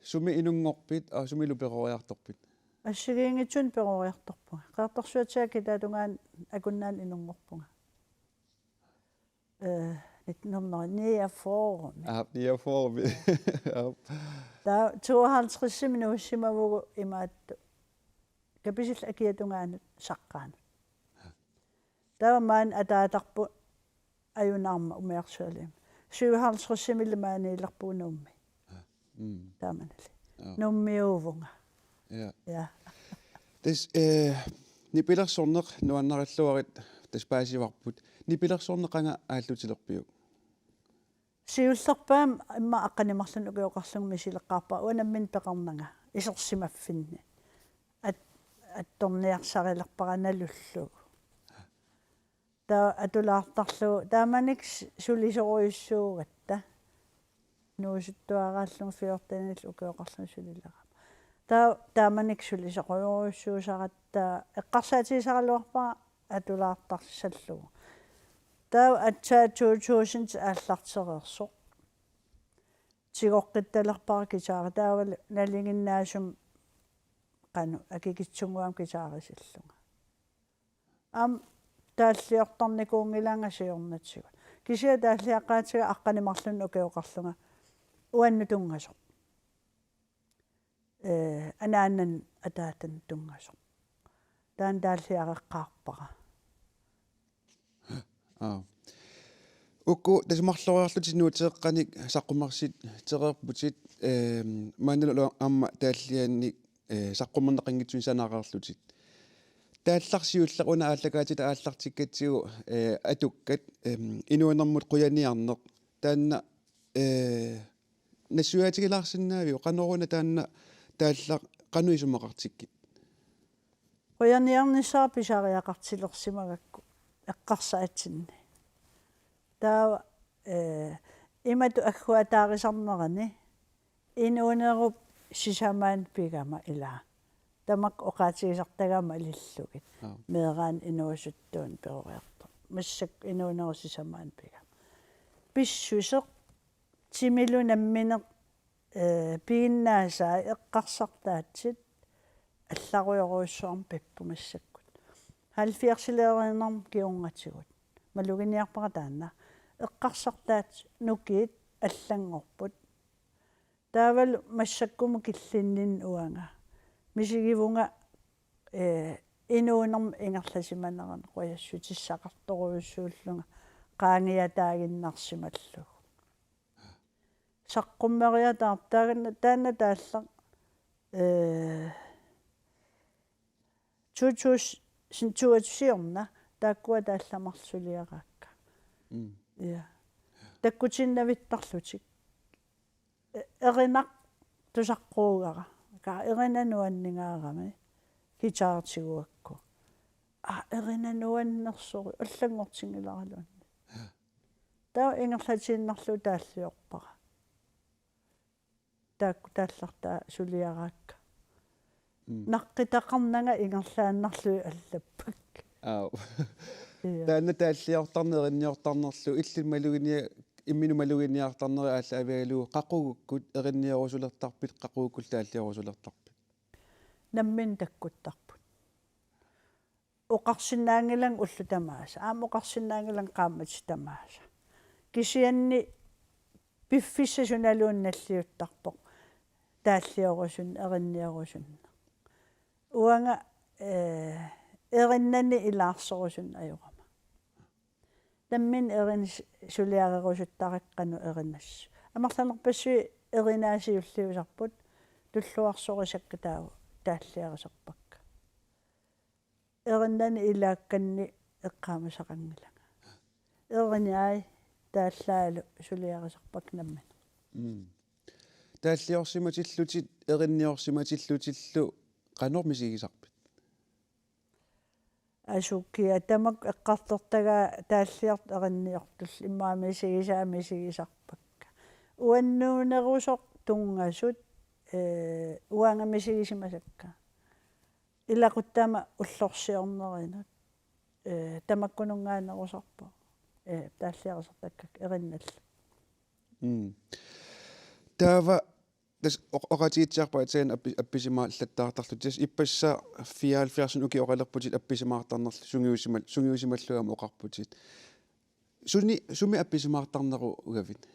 Sumi inunngorpit, aa, sumilu peroriartorpit? Assigiinngitsunik peroriartorpunga. Qeqertarsuatsiaat kitaatungaani Akunnaani inunngorpunga. Eh, nitten hundrede niogfyrre. Aap, niogfyrre. Aap. Taava tooghalvtredsimi nuussimavugut imaattoq. Kapisillit akiatungaanut saqqaanut. Taava maani ataatarput ajunaarmat umiarsualimmik. Syvoghalvtredsimili maaniilerpugut Nuummi. Mm. Taamanili. Joo. Nuummiuuvunga. Ja. Ja. Tassa, eh, nipilersorneq nuannarilluarit tassa paasivarput. Nipilersorneq qanga aallutilerpiuk? Siullerpaamik immaqa aqqaneq-marlunnik ukioqarlunga misileqqaarpara uanga nammineq peqarnanga isersimaffinni. At-, attorniarsarilerpara nalullugu. Taava atulaartarlugu taamanikkut s-, sulisorujussuugatta. Inuusuttuaraallunga fjortenillu ukioqarlunga sulilerama. Taava taamanikkut sulisorujussuusaratta eqqarsaatigisaraluarpara atulaartarsallugu. Taava aatsaat to tusind aallartereersoq. Tigoqqittalerpara guitari taavalu nalinginnaasumik qanoq akikitsunnguamik guitarisillunga. Aamma taalliortarnikuunngilanga siornatigut. Kisianni taalliaqqaatiga aqqaneq-marlunnik ukioqarlunga uannut tunngasoq. Eh, anaanannut ataatanut tunngasoq. Taanna taalliareqqaarpara. Aa. Uku tassa marloriarlutit nuuteeqqanik saqqummersitereerputit, ehm, maannalu aamma taallianik, eh, saqqummerneqanngitsumik sanareerlutit. Taallarsiulleq una aallakaatitat aallartikkatsigu, eh, atukkat, ehm, inuunermut qujaniarneq. Taanna, eh, nassuiaatigilaarsinnaaviuk, qanoruna taanna taallaq qanoq isumaqartikkit? Qujaniarnissara pisariaqartilersimagakku eqqarsaatsinni. Taava, eh, imatut agguataarisarnerani inuunerup sisamaanut pigama ilaa. Tamakku oqaatigisartagaq malillugit. Aap. Meeraaneq inuusuttuuneq peroriartoq. Massakkut inuunerup sisamaanut pigama. Pissuseq timilu nammineq, eh, piginnaasai eqqarsartaatsit allarujorujussuarmik pipput massakkut. Halvfjerdsileriinnermut kingornatigut. Maluginiarpara taanna. Eqqarsartaatsit nukiit allanngorput. Taavalu massakkumut killinninni uanga misigivunga, eh, inuunermut ingerlasimanerannut qujassutissaqartorujussuullunga qaangiataaginnarsimallugu. Saqqummeriataarpoq taanna, taanna taallaq, eh, to tusind toogtyve-orna taakkua taallat marluk suliaraakka. Mm. Ja. Takkutiinnavittarlutik. E-, erinaq tusaqquugara. Ka erinaq nuanningaarami. Guitartigugakku. Aa, erinaq nuannersoq allanngortinngilaraluunniit. Taava ingerlatiinnarlugu taalliorpara. Taakku taallartaa suliaraakka. Mm. Naqqitaqarnanga ingerlaannarlugit allappoq. Aap. Ja. Taanna taalliortarneq erinniortarnerlu illit maluginia-, imminut maluginiartarnerit aallaavigalugu qaqugukkut erinniorsulertarpit, qaqugukkut taalliorusulertarpit? Nammineq takkuttarput. Oqarsinnaanngilanga ullut tamaasa. Aamma oqarsinnaanngilanga qaammatit tamaasa. Kisianni piffissaq sunaluunniit nalliuttarpoq taalliorusunneq, erinniorusunneq. Uanga, eh, erinnani ilaarsorusunneq ajorama. Nammineq erinaq suliarerusuttarakkit qanoq erinassasoq. Amerlanerpassuit Erinaa siulliusarput, tulluarsorisakka taava taalliarisarpakka. Erinnani ilaakkanni eqqaamasaqanngilanga. Erinai taallaalu suliarisarpakka nammineq. Mm. Taalliorsimatillutit, erinniorsimatillutillu qanoq misigisarpit? Asukiaq tamakku eqqartortagaa taalliortut erinniortullu immaqa misigisaa misigisarpakka. Uannuunerusoq tunngasut, ee, uanga misigisimasakka. Ilaquttama ullorsiornerinut, ee, tamakkununngaannerusarpoq, ee, taalliarisartakkakka erinnallu. Mm. Taava tassa oq-, oqaatigitsiarpara aatsaat appi-, appisimaallattaartarlutit. Tassa ippassaq fireoghalvfjerdsimi ukioqalerputit appisimaartarnerlu sungiusimal-, sungiusimallugami oqarputit. Suni, sumi appisimaartarnerugavit?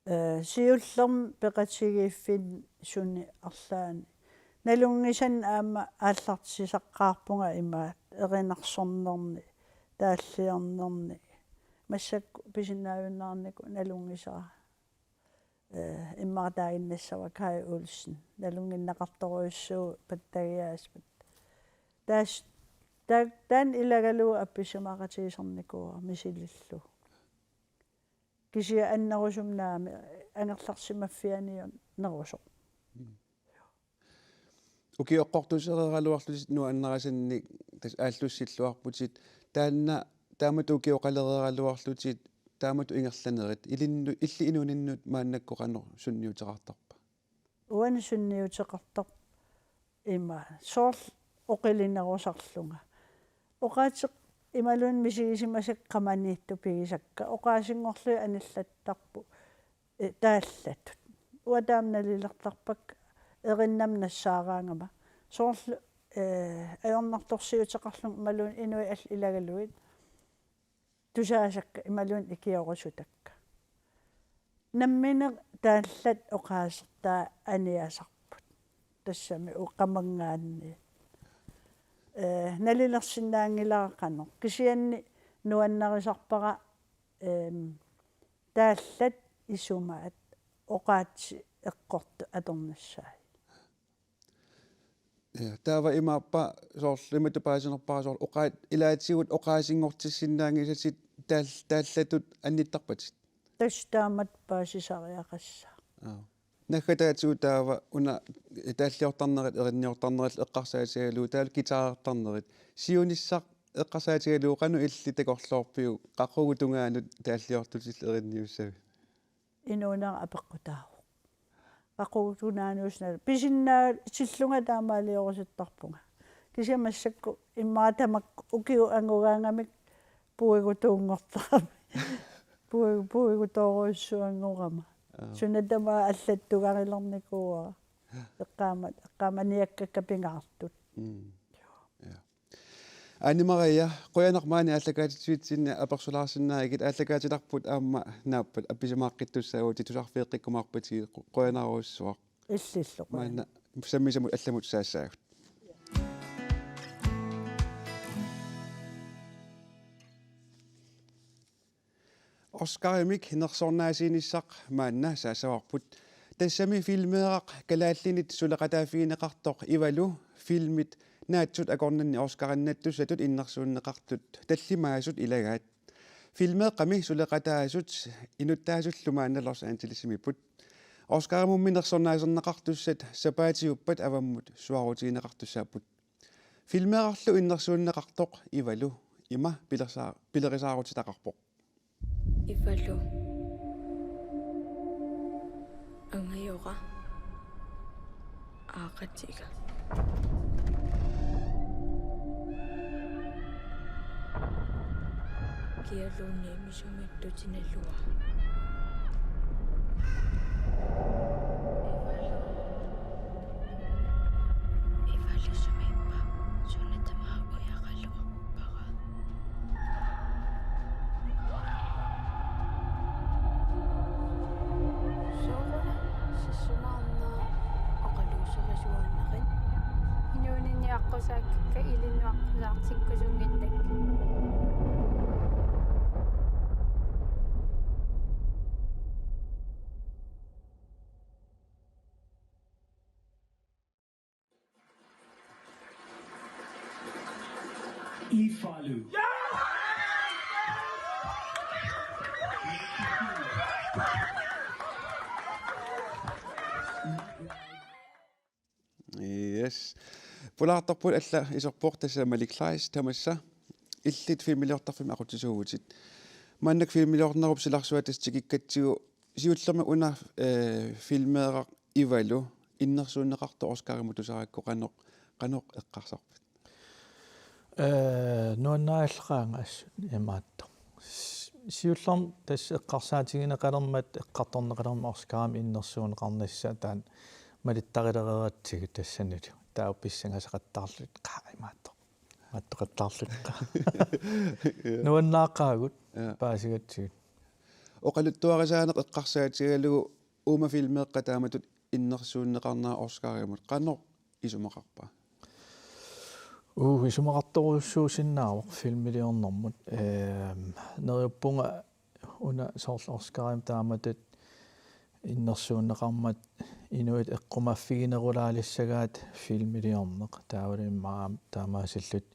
Ee, siullermik peqatigiiffinni suni arlaanni. Nalunngisannik aamma aallartisaqqaarpunga imaattoq erinarsornerni, taalliornerni. Massakkut pisinnaajunnaarnikoq nalunngisara. Ee, immaqa taaginnassavara Kaj Olsen. Nalunngineqartorujussuuvoq pattagiaaspat. Taas-, ta-, taanna ilagalugu appisimaaqatigisarnikuuara misilillugu. Kisianni annerusumik naamik angerlarsimaffianiunnerusoq. Mm. Ukioqqortusereeraluarlutit nuannarisannik tassa aallussilluarputit. Taanna taamatut ukioqalereeraluarlutit taamatut ingerlanerit. Ilinnu-, illit inuuninnut maannakkut qanoq sunniuteqartarpa? Uani sunniuteqartarpoq ima soorlu oqilinerusarlunga. Oqaatsit imaluunniit misigisimasakka qamaniittut pigisakka. Oqaasinngorlugit anillattarput, ee, taallatut. Uanga taama nalilertarpakka erinnamik nassaaraangama. Soorlu, ee, ajornartorsiuteqarlunga imaluunniit inuit allat ilagalugit. Tusaasakka imaluunniit ikiorisutakka. Nammineq taallat oqaasertaa aniasarput. Tassami uqamanngaanniit. Ee, nalilersinnaanngilara qanoq. Kisianni nuannarisarpara, eem, taallat isumaat oqaatsit eqqortut atornissaat. Ja, taava imaappa soorlu imatut paasinerpara soorlu oqaat-, ilaatigut oqaasinngortissinnaanngisatit taal-, taallatut annittarpatit? Tassa taamatut paasisariaqassaaq. Aap. Naggataatigut taava una taalliortarnerit erinniortarnerillu eqqarsaatigalugu taavalu guitarertarnerit. Siunissaq eqqarsaatigalugu qanoq illit takorloorpiuk qaqugu tungaanut taalliortutillu erinniussavit? Inuunera apeqqutaavoq. Qaqugu tungaanut una pisinnaassallunga taamaaliorusuttarpunga. Kisianni massakkut immaqa tamakku ukiut angugaangamik puigutuunngortarami. Pui-, puigutoorujussuanngorama. Aap. Suna tamaat allattugarilernikuuara. Eqqaamat-, eqqaamaniakkakka pingaartut. Mm. Ja. Anne Marie, qujanaq maani aallakaatitsivitsinni apersulaarsinnaagit, aallakaatitarput aamma naappat appisimaaqqittussaavutit, tusarfigeqqikkumaarpatigit, qu-, qujanarujussuaq. Illillu qujanaq. Maanna sammisamut allamut saassaagut. Oscarimik nersornaasiinissaq maanna saassavarput. Tassami filmeeraq kalaallinit suleqataaffigineqartoq Ivalu filmit naatsut akornanni Oscarinnattussatut innersuunneqartut tallimaasut ilagaat. Filmeeqqami suleqataasut inuttaasullu maanna Los Angelesimiipput. Oscarimummi nersornaaserneqartussat sapaatiuppat avammut suaarutigineqartussaapput. Filmeerarlu innersuunneqartoq Ivalu ima pilersaa-, pilerisaarutitaqarpoq. Ivalu. Angajora. Aaqatiga. Kialuunniit misumi tutinaluaa. Ivalu sumiippa, suna tamaat ujaraluarpara. Sooruna sissumaarnera oqaluuserisuunerit. Inuuninni aqqusaakka ilinnut aqqusaartikkusunnginnakkit. Ifalu. Yes. Pulaartorput alla isorpoq tassa Malik Kleist tamassa. Illit filmiliortarfimmi aqutsisuuvutit. Maannakkut filmiliornerup silarsuata tikikkatsigu siullermik una eh, filmeeraq Ivalu innersuunneqartoq Oscarimut tusarakku qanoq qanoq eqqarsarpit? Eh, nuannaallaqaanga assut imaattoq. S- Siullermik tassa eqqarsaatigineqalermat eqqartorneqalermat Oscarimi innersuunneqarnissaa taanna malittarilereeratsigu tassanilu. Taava pissangasaqattaarlutik qaa imaattoq. Imaattoqattaarlutik qaa. Nuannaaqaagut Ja. Paasigatsigit. Oqaluttuarisaaneq eqqarsaatigalugu uuma filmeeqqat taamatut innersuunneqarnera Oscarimut qanoq isumaqarpa? Uu, isumaqartorujussuusinnaavoq filmiliornermut. Ehm, neriuppunga una soorlu Oscarimi taamatut innersuunneqarmat inuit eqqumaffiginerulaalissagaat filmiliorneq. Taavalu immaqa taamaasillutik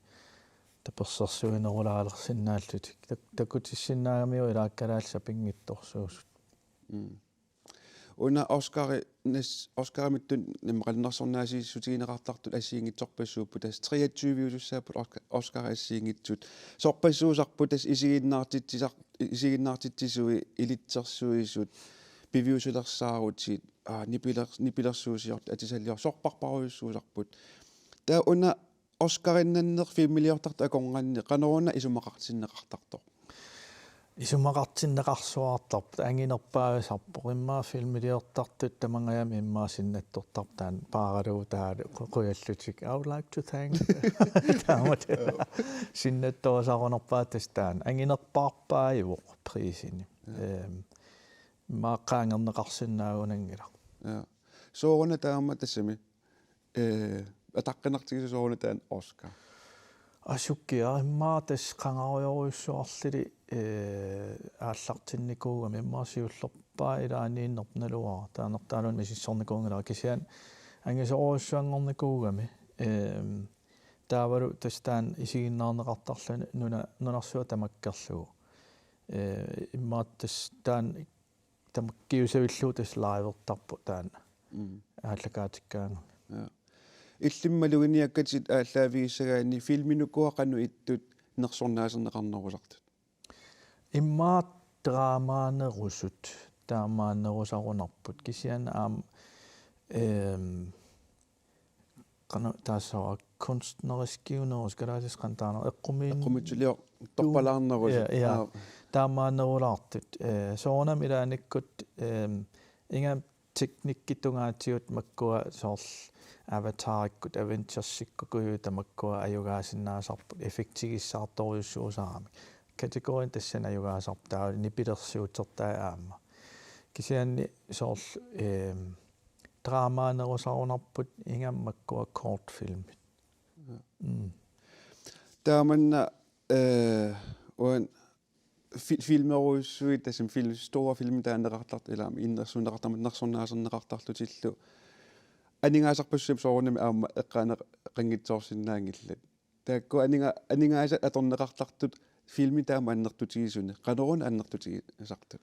tapersersuinerulaalersinnaallutik. Tak- takutissinnaagamiuk ilaat kalaallit sapinngittsorsuusut. Mm. Una Oscari nas Oscarimittut nammineq qalinnersornaasiissutigineqartartut assigiinngitsorpassuupput tassa treogtyve-usussaapput Oscar, Oscar assigiinngitsut. Sorpassuusarput tassa isiginnaartitsisar isiginnaartitsisui ilitsersuisut piviusulersaarutit aa nipiler nipilersuusiortut atisalior sorpassuusarput. Taava una Oscarinnanneq filmiliortartut akornanni qanoruna isumaqartinneqartartoq? Isumaqartinneqarsuartarpoq anginerpaavisarpoq immaqa filmiliortartut tamangajami immaqa sinnattortarput taanna paaralugu taavalu qu- qujallutik I would like to thank taamatut sinnattorusarunerpaat tassa taanna anginerpaarpaajuvoq priisini. Ehm, immaqa qaangerneqarsinnaagunanngilaq. Ja. Sooruna taama tassami eh ataqqinartigisoq sooruna taanna Oscar? Asukkiaq immaqa tassa qangarujorujussuarlili eh aallartinnikuugami immaqa siullerpaaq ilaaniinnerput naluara taannertaaluunniit misissornikuunngilara kisianni angisoorujussuanngornikuugami ehm taavalu tassa taanna isiginnaarneqartarluni nuna nunarsuaq tamakkerlugu eh immaqa tassa taanna tamakkiusavillugu tassa livertarpoq taanna Mm. aallakaatikkaangami. Ja. Illimmi maluginiakkatit aallaavigissagaanni filmit ukua qanoq ittut nersornaaserneqarnerusartut? Immaqa dramaanerusut taamaanerusarunarput kisianni aamma ehm qanoq taassavara kunstneriskiunerusut kalaallisut qanoq taanna eqqumiin- Eqqumiitsuliortorpalaarnerusut. Ja, ja. Aa, Taamaanerulaartut eh soorunami ilaannikkut ehm ingammik teknikkip tungaatigut makkua soorlu Avatarikkut Avengersikkut kujui tamakkua ajugaasinnaasarput effektigissaartorujussuusaaramik. Kategoriini tassani ajugaasarput taava nipilersuutertai aamma. Kisianni soorlu ehm dramaanerusarunarput ingammik makkua kortfilmit. Mm. Taamanna eh uan fi- filmerujussuit tassami film store filmit taaneqartartut ilaami innersuunneqartarmat nersornaaserneqartarlutillu aningaasarpassuit soorunami aamma eqqaaneqanngitsoorsinnaanngillat. Taakku aninga aningaasat atorneqartartut filmit taama annertutigisuni qanoruna annertutigisartut?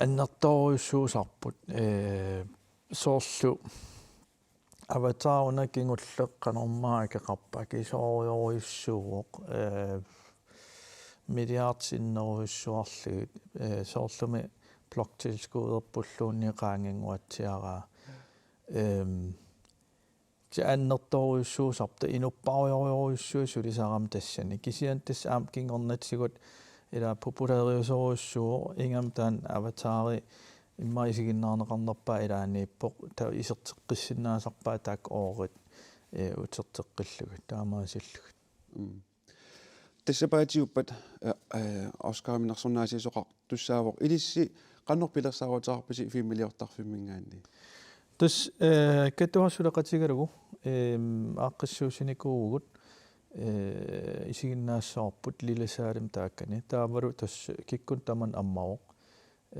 Annertoorujussuusarput eh soorlu Avatar una kingulleq qanormaa akeqarpa akisoorujorujussuuvoq eh milliard sinnerujussuarlugit eh soorlumi bloktilskudderpulluunniit qaanginnguatsiaraa. Ehm kisianni annertoorujussuusarput inupparujorujussuit sulisarami tassani. Kisianni tassa aamma kingornatigut ila populærerujussuuvoq ingammik taanna Avatari immaqa isiginnaarneqarnerpaaq ilaaniippoq taava iserteqqissinnaasarpaat taakku oorit eh uterteqqillugit taamaasillugit. Mm. Tassa paatiuppat eh eh Oscarimi nersornaasiisoqartussaavoq ilissi qanoq pilersaaruteqarpisi filmiliortarfimminngaanniit? Tassa eh Katuaq suleqatigalugu ehm aaqqissuussinikuuvugut eh isiginnaassavarput Lille Saalimi taakkani taavalu tassa kikkunnut tamanut ammavoq.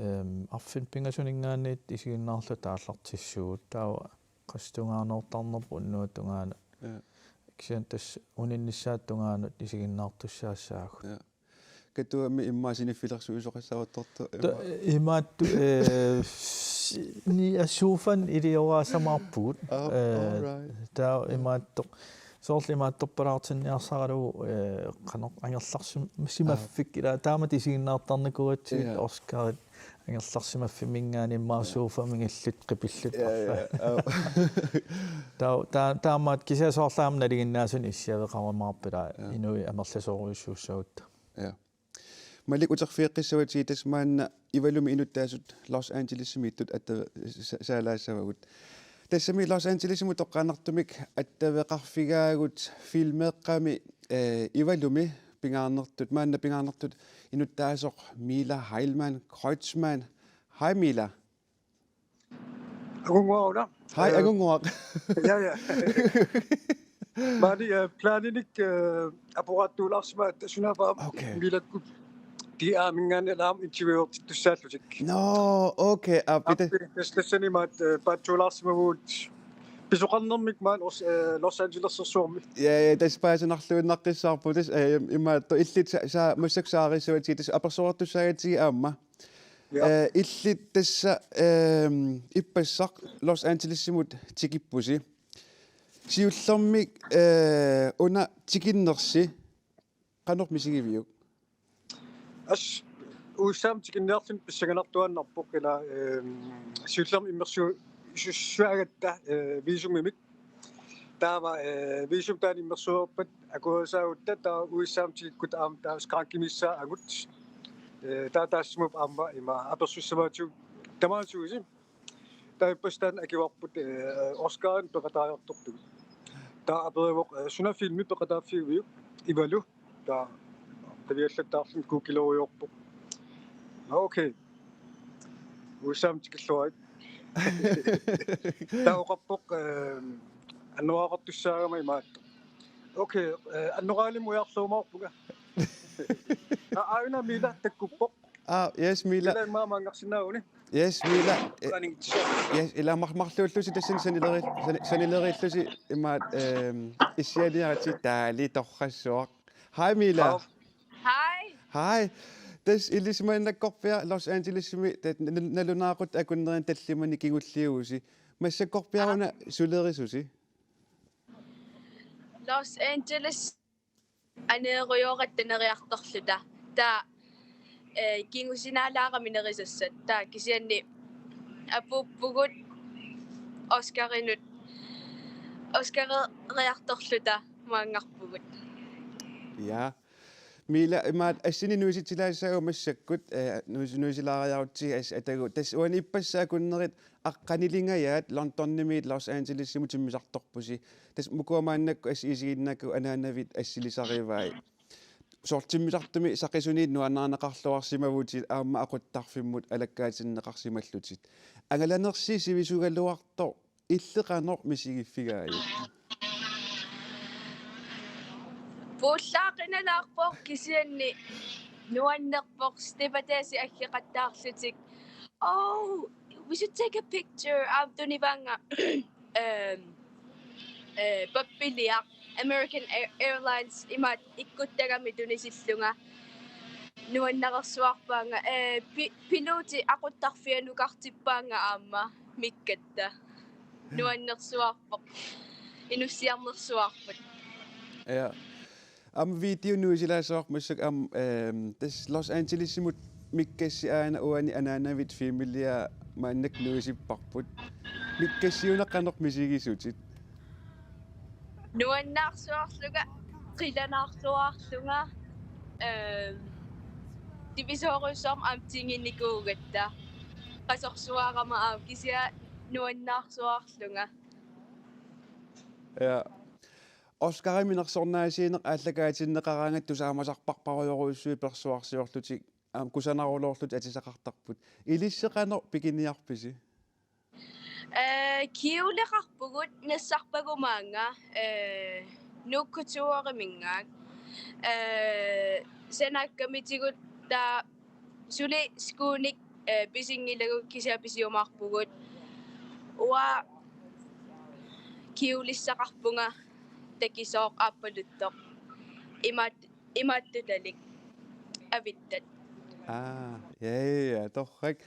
Ehm arfineq-pingasunngaanniit isiginnaarluta aallartissuugut taava qassit tungaanoortarnerput unnuap tungaanut. Ja. Kisianni tassa uninnissaata tungaanut isiginnaartussaassaagut. Ja. Katuami immaqa siniffilersuisoqassaaruttortoq Ta- Imaattu eh, ni assuufan ilioraasamaarpugut. Ah, Eh, all right. Taava imaattoq soorlu imaattorpalaartinniarsaralugu eh, qanoq angerlarsimaffik ila taamatut isiginnaartarnikuugatsigit Ja. Oscarit angerlarsimaffimminngaanniit immaqa sofa mingillit qipillit Ja, ja, arfa. Ja. Taava taa- taamaat kisianni soorlu aamma nalinginnaasunik issiaveqarumaarput ila Ja. inuit amerlasoorujussuussagutta. Ja. Malik uterfigeqqissavatit tassa maanna Ivalumi inuttaasut Los Angelesimiittut atta sa- saalaassavagut. Tassami Los Angelesimut toqqaannartumik attaveqarfigaagut filmeeqqami eh, Ivalumi pingaarnertut, maanna pingaarnertut inuttaasoq Mila Heilmann Kreutzmann. Hej Mila. Agunnguaq una. Hej Eh, Agunnguaq. Ja, ja. Maani eh, planinik eh, aporaattuulaarsimaat sunaaffa Okay. Milakkut D R-minngaanniit aamma interviewittussaallutik. Nå, okay. Aa, pita. Appi tas tassanimaat eh, paatsuulaarsimavugut pisoqarnermik maani Os- eh, Los Angelesersuarmi. Ja, ja, tassa paasinarluinnaqqissaarpoq tassa eh, imaattoq illit sa- sa- massakkut saariissavatit tassa apersorartussaagatsigit aamma. Ja. Eh, illit tassa ehm, ippassaq Los Angelesimut tikippusi. Siullermik eh, una tikinnersi qanoq misigiviuk? As U S A-mut tikinniarluni pissanganartuaannarpoq ila eh, siullermik immersuisussaagatta eh, visumimik. Taava eh, visum taanna immersuerpat akuerisaagutta taava U S A-mut tikikkutta aamma taava skrankimissaangut. Eh, taava taassumup aamma ima apersussamaatigut tamaatigut. Taava ippassaq taanna akivarput eh, Oscarimut peqataajartortugut. Taava aperivoq eh, suna filmi peqataaffigiviuk Ivalu. Taava taviallattaarluni Google-erujoorpoq. Nå, okay. U S A-mut tikilluarit. Taava oqarpoq eh, annoraaqartussaagama imaattoq. Okay, eh, annoraalimmik ujarlerumaarpunga. Aa, aana Mila takkuppoq. Aa, yes Mila. Ila immaqa maanngarsinnaaguni. Yes Mila. Eh, Qaninngitsuusoq. Yes, ila mar- marluullusi tassani sanileri- sani- sanilerillusi imaat ehm, issianiaritsi taali torrassuaq. Hej Mila. Aa. Hej. Hej. Tassa ilisimaginnakkorpiaq Los Angelesimi tat- n- n- nalunaaqutaq akunnerini tallimani kingulliuvusi. Massakkorpiaq una sulerisusi? Los Angeles aneerujooratta neriartorluta. Taava eh, kingusinaalaarami nerisassat. Taava kisianni apuuppugut Oscarinut. Oscareriartorluta maanngarpugut. Ja. Mila imaat assini nuisitsilaassagut massakkut eh, nuis- nuisilaariarutsigit as- atagu tassa uani ippassaq akunnerit aqqanilingajaat Londonimiit Los Angelesimut timmisartorpusi. Tassa mukua maannakkut assi isiginnaakkagut anaanavit assilisarivai. Soorlu timmisartumi saqisuniit nuannarineqarluarsimavutit aamma aquttarfimmut alakkaatinneqarsimallutit. Angalanersi sivisugaluartoq illit qanoq misigiffigaajuk? Puullaaqinalaarpoq kisianni nuannerpoq stewardessit aggeqattaarlutik. Oh, we should take a picture. Aamma tunivaannga ehm eh, pappiliaq American Air- Airlines imaat ikkuttagami tunisillunga nuannersuarpaannga eh, pi- piluuti aquttarfianukartippaannga aamma mikkatta nuannersuarpoq inussiarnersuarput. Ja. Aamma video nuisilaassavarput massakkut aamma ehm, tassa Los Angelesimut mikkassi aana uani anaanavit filmiliaa maannakkut nuisipparput. Mikkassiuna qanoq misigisutit? Nuannaarsuarlunga qilanaarluarlunga ehm divisoorujussuarmik aamma tinginikuugatta qasorsuarama aamma kisianni nuannaarsuarlunga. Ja. Oscarimi nersornaasiineq aallakaatinneqaraangat tusaamasarparparujorujussuit persuarsiorlutik aamma kusanarulorlutik atisaqartarput. Ilissi qanoq pikiniarpisi? Eh, kjoleqarpugut nassarpagut maannga eh, Nuuk Coutureminngaanniit eh, sanaakkamitigut taava suli skuunik eh, pisinngilagut kisianni pisiumaarpugut. Uanga kjolissaqarpunga takisoq aappaluttoq. Imaat-, imaattutalik avittat. Aa, ja, ja, ja, torrak.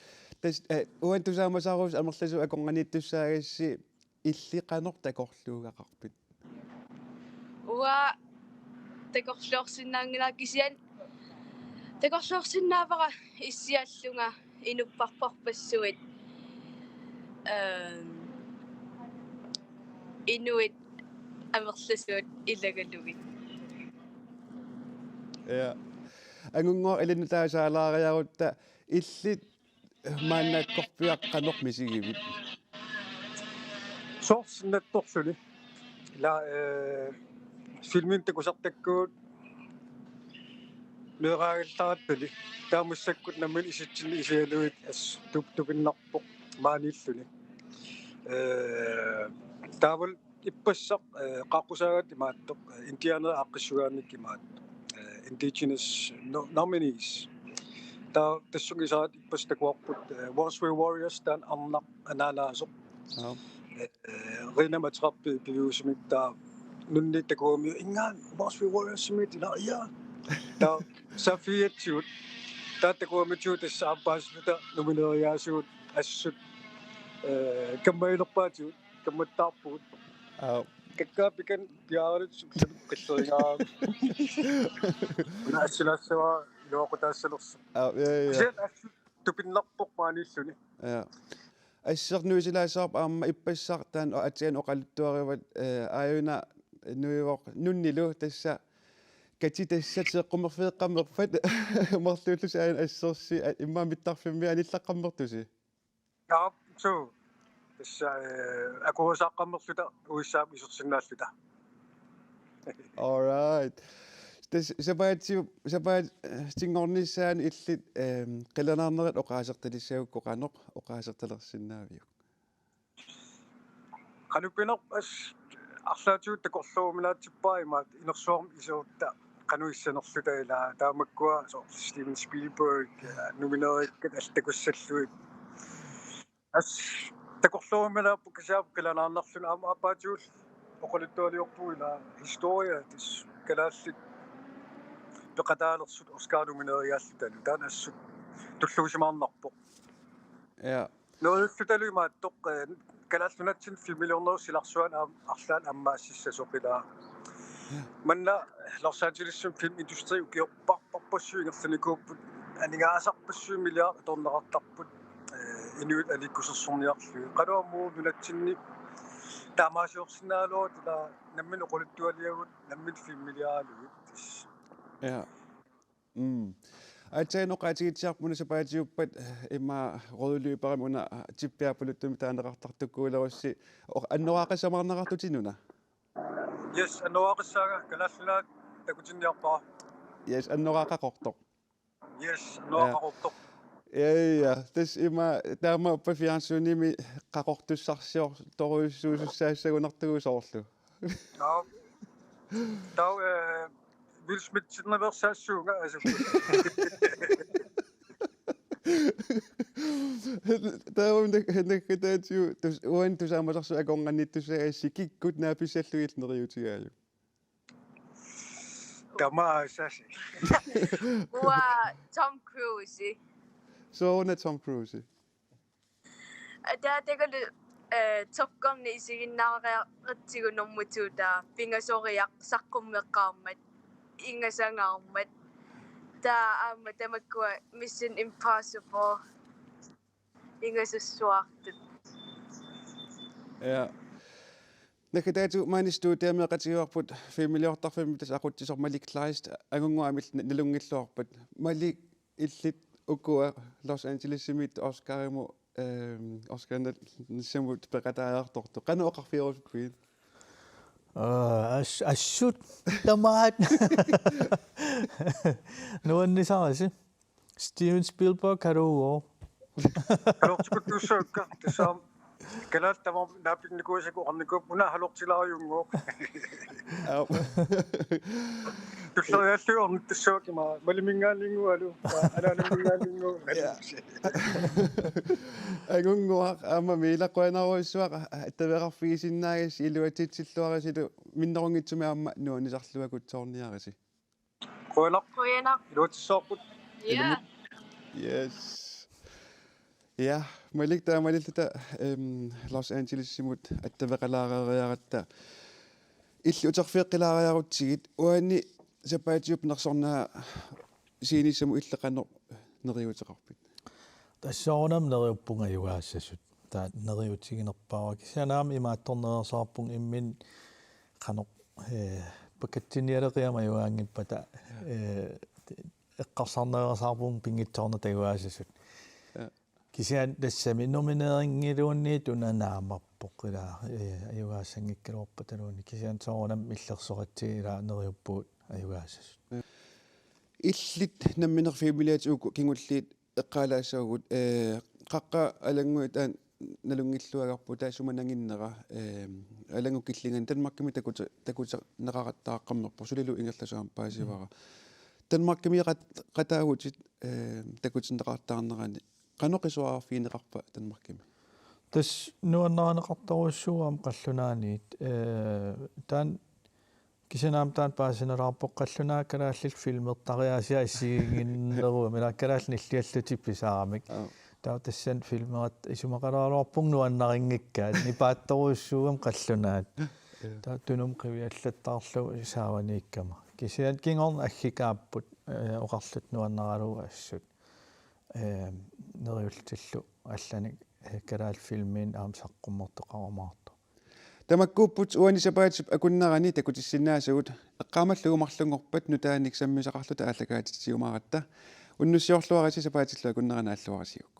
Tassa, eh, uani tusaamasaarussi amerlasuut akornanniittussaagassi illit qanoq takorluugaqarpit? Uanga takorloorsinnaanngilara kisianni takorloorsinnaavara issiallunga inupparparpassuit, ehm, inuit amerlasuut ilagalugit. Ja. Angunnguaq ilinnut taasaalaareerutta illit maannakkorpiaq qanoq misigivit? Soorlu sinnattorluni. Ila, eh, filmimik takusartakkagut meeraagallarattali. Taava massakkut nammineq isitsinni isigalugit assut tup-, tupinnarpoq maaniilluni. Eh, taavalu ippassaq, eh, qaaqqusaagatta imaattoq, eh, indianerit aaqqissugaannikkut imaattoq, eh, indigenous no-, nominees. Taava tassunga isaat ippassaq takuarput, eh, Once Were Warriors taanna arnaq anaanaasoq. Joo. Eh, eh, Rinami ateqarpoq pi-, piviusumik taava nunni takugamikku ingammik Once Were Warriors-imit ila ja. Taava saaffigigatsigu. Taava takugamikku tassa aamma paasiluta nomineerigaasigut assut, eh, kammagilerpaatigut. Kammattaarpugut. Aap. Kakkaak pikani piaaraluttoq sukkalu qillerigaara. Una assilaassavara iluaqutaassanersoq. Aap, ja, ja, ja. Kisianni assut tupinnarpoq maaniilluni. Ja. Assut nuisilaassavarput aamma ippassaq taanna aatsaat oqaluttuarivat, eh, aajuna nuivoq nunnilu tassa kati tassa seeqqummerfeeqqammerpat marluullusi aajuna assersi, a-, immaqa mittarfimmi anillaqqammertusi. Aap, suu. Tassa, eh, akuerisaaqqammerluta U S A-mi isersinnaalluta. All right. Tassa sapaatip-, sapaat-, eh, -tinngornissaanut illit, ehm, qilanaarnerit oqaasertalissagukku qanoq oqaasertalersinnaaviuk? Qanoq pinerpoq assut arlaatigut takorlooruminaatsippara imaattoq inersuarmi iserutta qanoq issanerluta ila taamakkua soorlu Steven Spielberg, eh, nomineerikkat allat takussallugit. Assut takorlooruminaapput kisianni qilanaarnarluni aamma aappaatigullu oqaluttualiorpugut ila historia tassa kalaallit peqataalersut Oscar nomineerigaallutalu taanna assut tulluusimaarnarpoq. Ja. Neriullutalu imaattoq, eh, Kalaallit Nunatsinni filmiliornerup silarsuani aamma arlaannik ammaassissasoq ila. Ja. Manna Los Angelesimi filmindustri ukiorpar-, parpassuit ingerlanikuupput, aningaasarpassuit milliard atorneqartarput, eh, inuit aliikkusersorniarlugit. Qanoq aamma nunatsinni taamaaliorsinnaagaluarutta ila nammineq oqaluttualiagut, nammineq filmiliaralugit. Ja. Mm. Aatsaat oqaatigitsiarput una sapaatiuppat, eh, immaqa rødløberimik una, eh, tippiarpaluttumik taaneqartartukkuulerussi, o-, annoraaqassamaarneqartutit una? Yes, annoraaqassaanga, Kalaallit Nunaat takutinniarpara. Yes, annoraaqaqortoq. Yes, annoraaqaqortoq. Ja, ja, tassa immaqa taamaappat fjernsynimi qaqortussarsiortorujussuusussaassagunartugut soorlu. Nå. Taava, eh, Will Smith-innaveersaassuunga, altså. Taava nak-, naggataatigut tus-, uani tusaamasarsuit akornanniittussaagassi kikkut naapissallugit neriutigaajuk? Tamaasa. Uanga Tom Cruise. Sooruna Tom Cruise? Ataatagalu, eh, Top Gun-i isiginnaariaratsigu nummer to taava pingasoriaq saqqummeqqaarmat, ingasangaarmat. Taava aamma tamakkua Mission Impossible ingasassartut. Ja. Naggataatigut maani studiami meeqqatigivarput filmiliortarfimmi tassa aqutsisoq Malik Kleist, angunnguamik nalunngilluarpat. Malik, illit ukua Los Angelesimiittut Oscarimut, ehm, Oscarnassamut peqataajartortut. Qanoq oqarfigerusuppiuk? Aa, as-, assut tamaat. Nuannisarisi. Steven Spielberg, Karuo. Karuortikuttuussaakka, tassa aamma Kalaallit tamarmik naapinikuusakkut oqarnikuupput una halortilaariunngooq. Aap. Tulleriiaarlugu ornittussaakka ima Maliminngaanniinngualu, Anaanaminngaanniinngualu. Ja. Angunnguaq aamma Mila, qujanarujussuaq attaveqarfigisinnaagassi, iluatsitsilluarisilu minnerunngitsumik aamma nuannisarluakutsoorniarisi. Qujanaq. Qujanaq. Iluatsissavarput. Ja. Yes. Ja, Malik, taamaalilluta, øhm, Los Angelesimut attaveqalaareeriaratta. Illit uterfigeqqilaariarutsigit, uani sapaatiup nersornaa scenissamut illit qanoq neriuuteqarpit? Tassa soorunami neriuppunga ajugaassasut. Taava neriuutiginerpaavara. Kisianni aamma imaattorneq nerisaarpunga imminut qanoq, eh, pakatsinnialeqiama ajugaanngippata, eh, eqqarsarneq nerisaarpunga pinngitsoornata ajugaassasut. Ja. Kisianni tassami nomineeringiluunniit una naamappoq ilaa, eh, ajugaassanngikkaluarpataluunniit. Kisianni soorunami illersoratsigit ilaa neriuppugut ajugaassasut. Illit nammineq filmiliatit uku kingulliit eqqaalaassavagut, eh, Qaqqat Alannguit taanna nalunngilluagarput, taassuma nanginnera, eh, Alanngut Killinganni Danmarkimi takuti-, takutinneqaqattaaqqammerpoq, sulilu ingerlasoq aamma paasivara. Mm. Danmarkimi qat-, qataavutit, eh, takutinneqartaarnerani qanoq isuarfigineqarpa Danmarkimi? Tassa nuannarineqartorujussuuvoq aamma qallunaaniit, eh, taanna kisianni aamma taanna paasinalaarpoq qallunaat kalaallit filmertariaasia assigiinnginnerugamik, ilaa kalaallit nilliallutik pisaaramik. Aap. Taava tassani filmeratta isumaqaraluarpunga nuannarinngikkaat, nipaattorujussuugamik qallunaat. Ja. Taava Tunumi qiviallattaarlugu saavaniikkama. Kisianni kingorna aggikaapput, eh, oqarluta nuannaralugu assut. Eh, neriullutillu allanik, eh, kalaallit filmiinik aamma saqqummertoqarumaartoq. Tamakkuupput uani sapaatip akunnerani takutissinnaasagut, eqqaamallugu marlunngorpat nutaanik sammisaqarluta aallakaatitsiumaaratta. Unnussiorluarisi, sapaatillu akunnerani naalluarisiuk.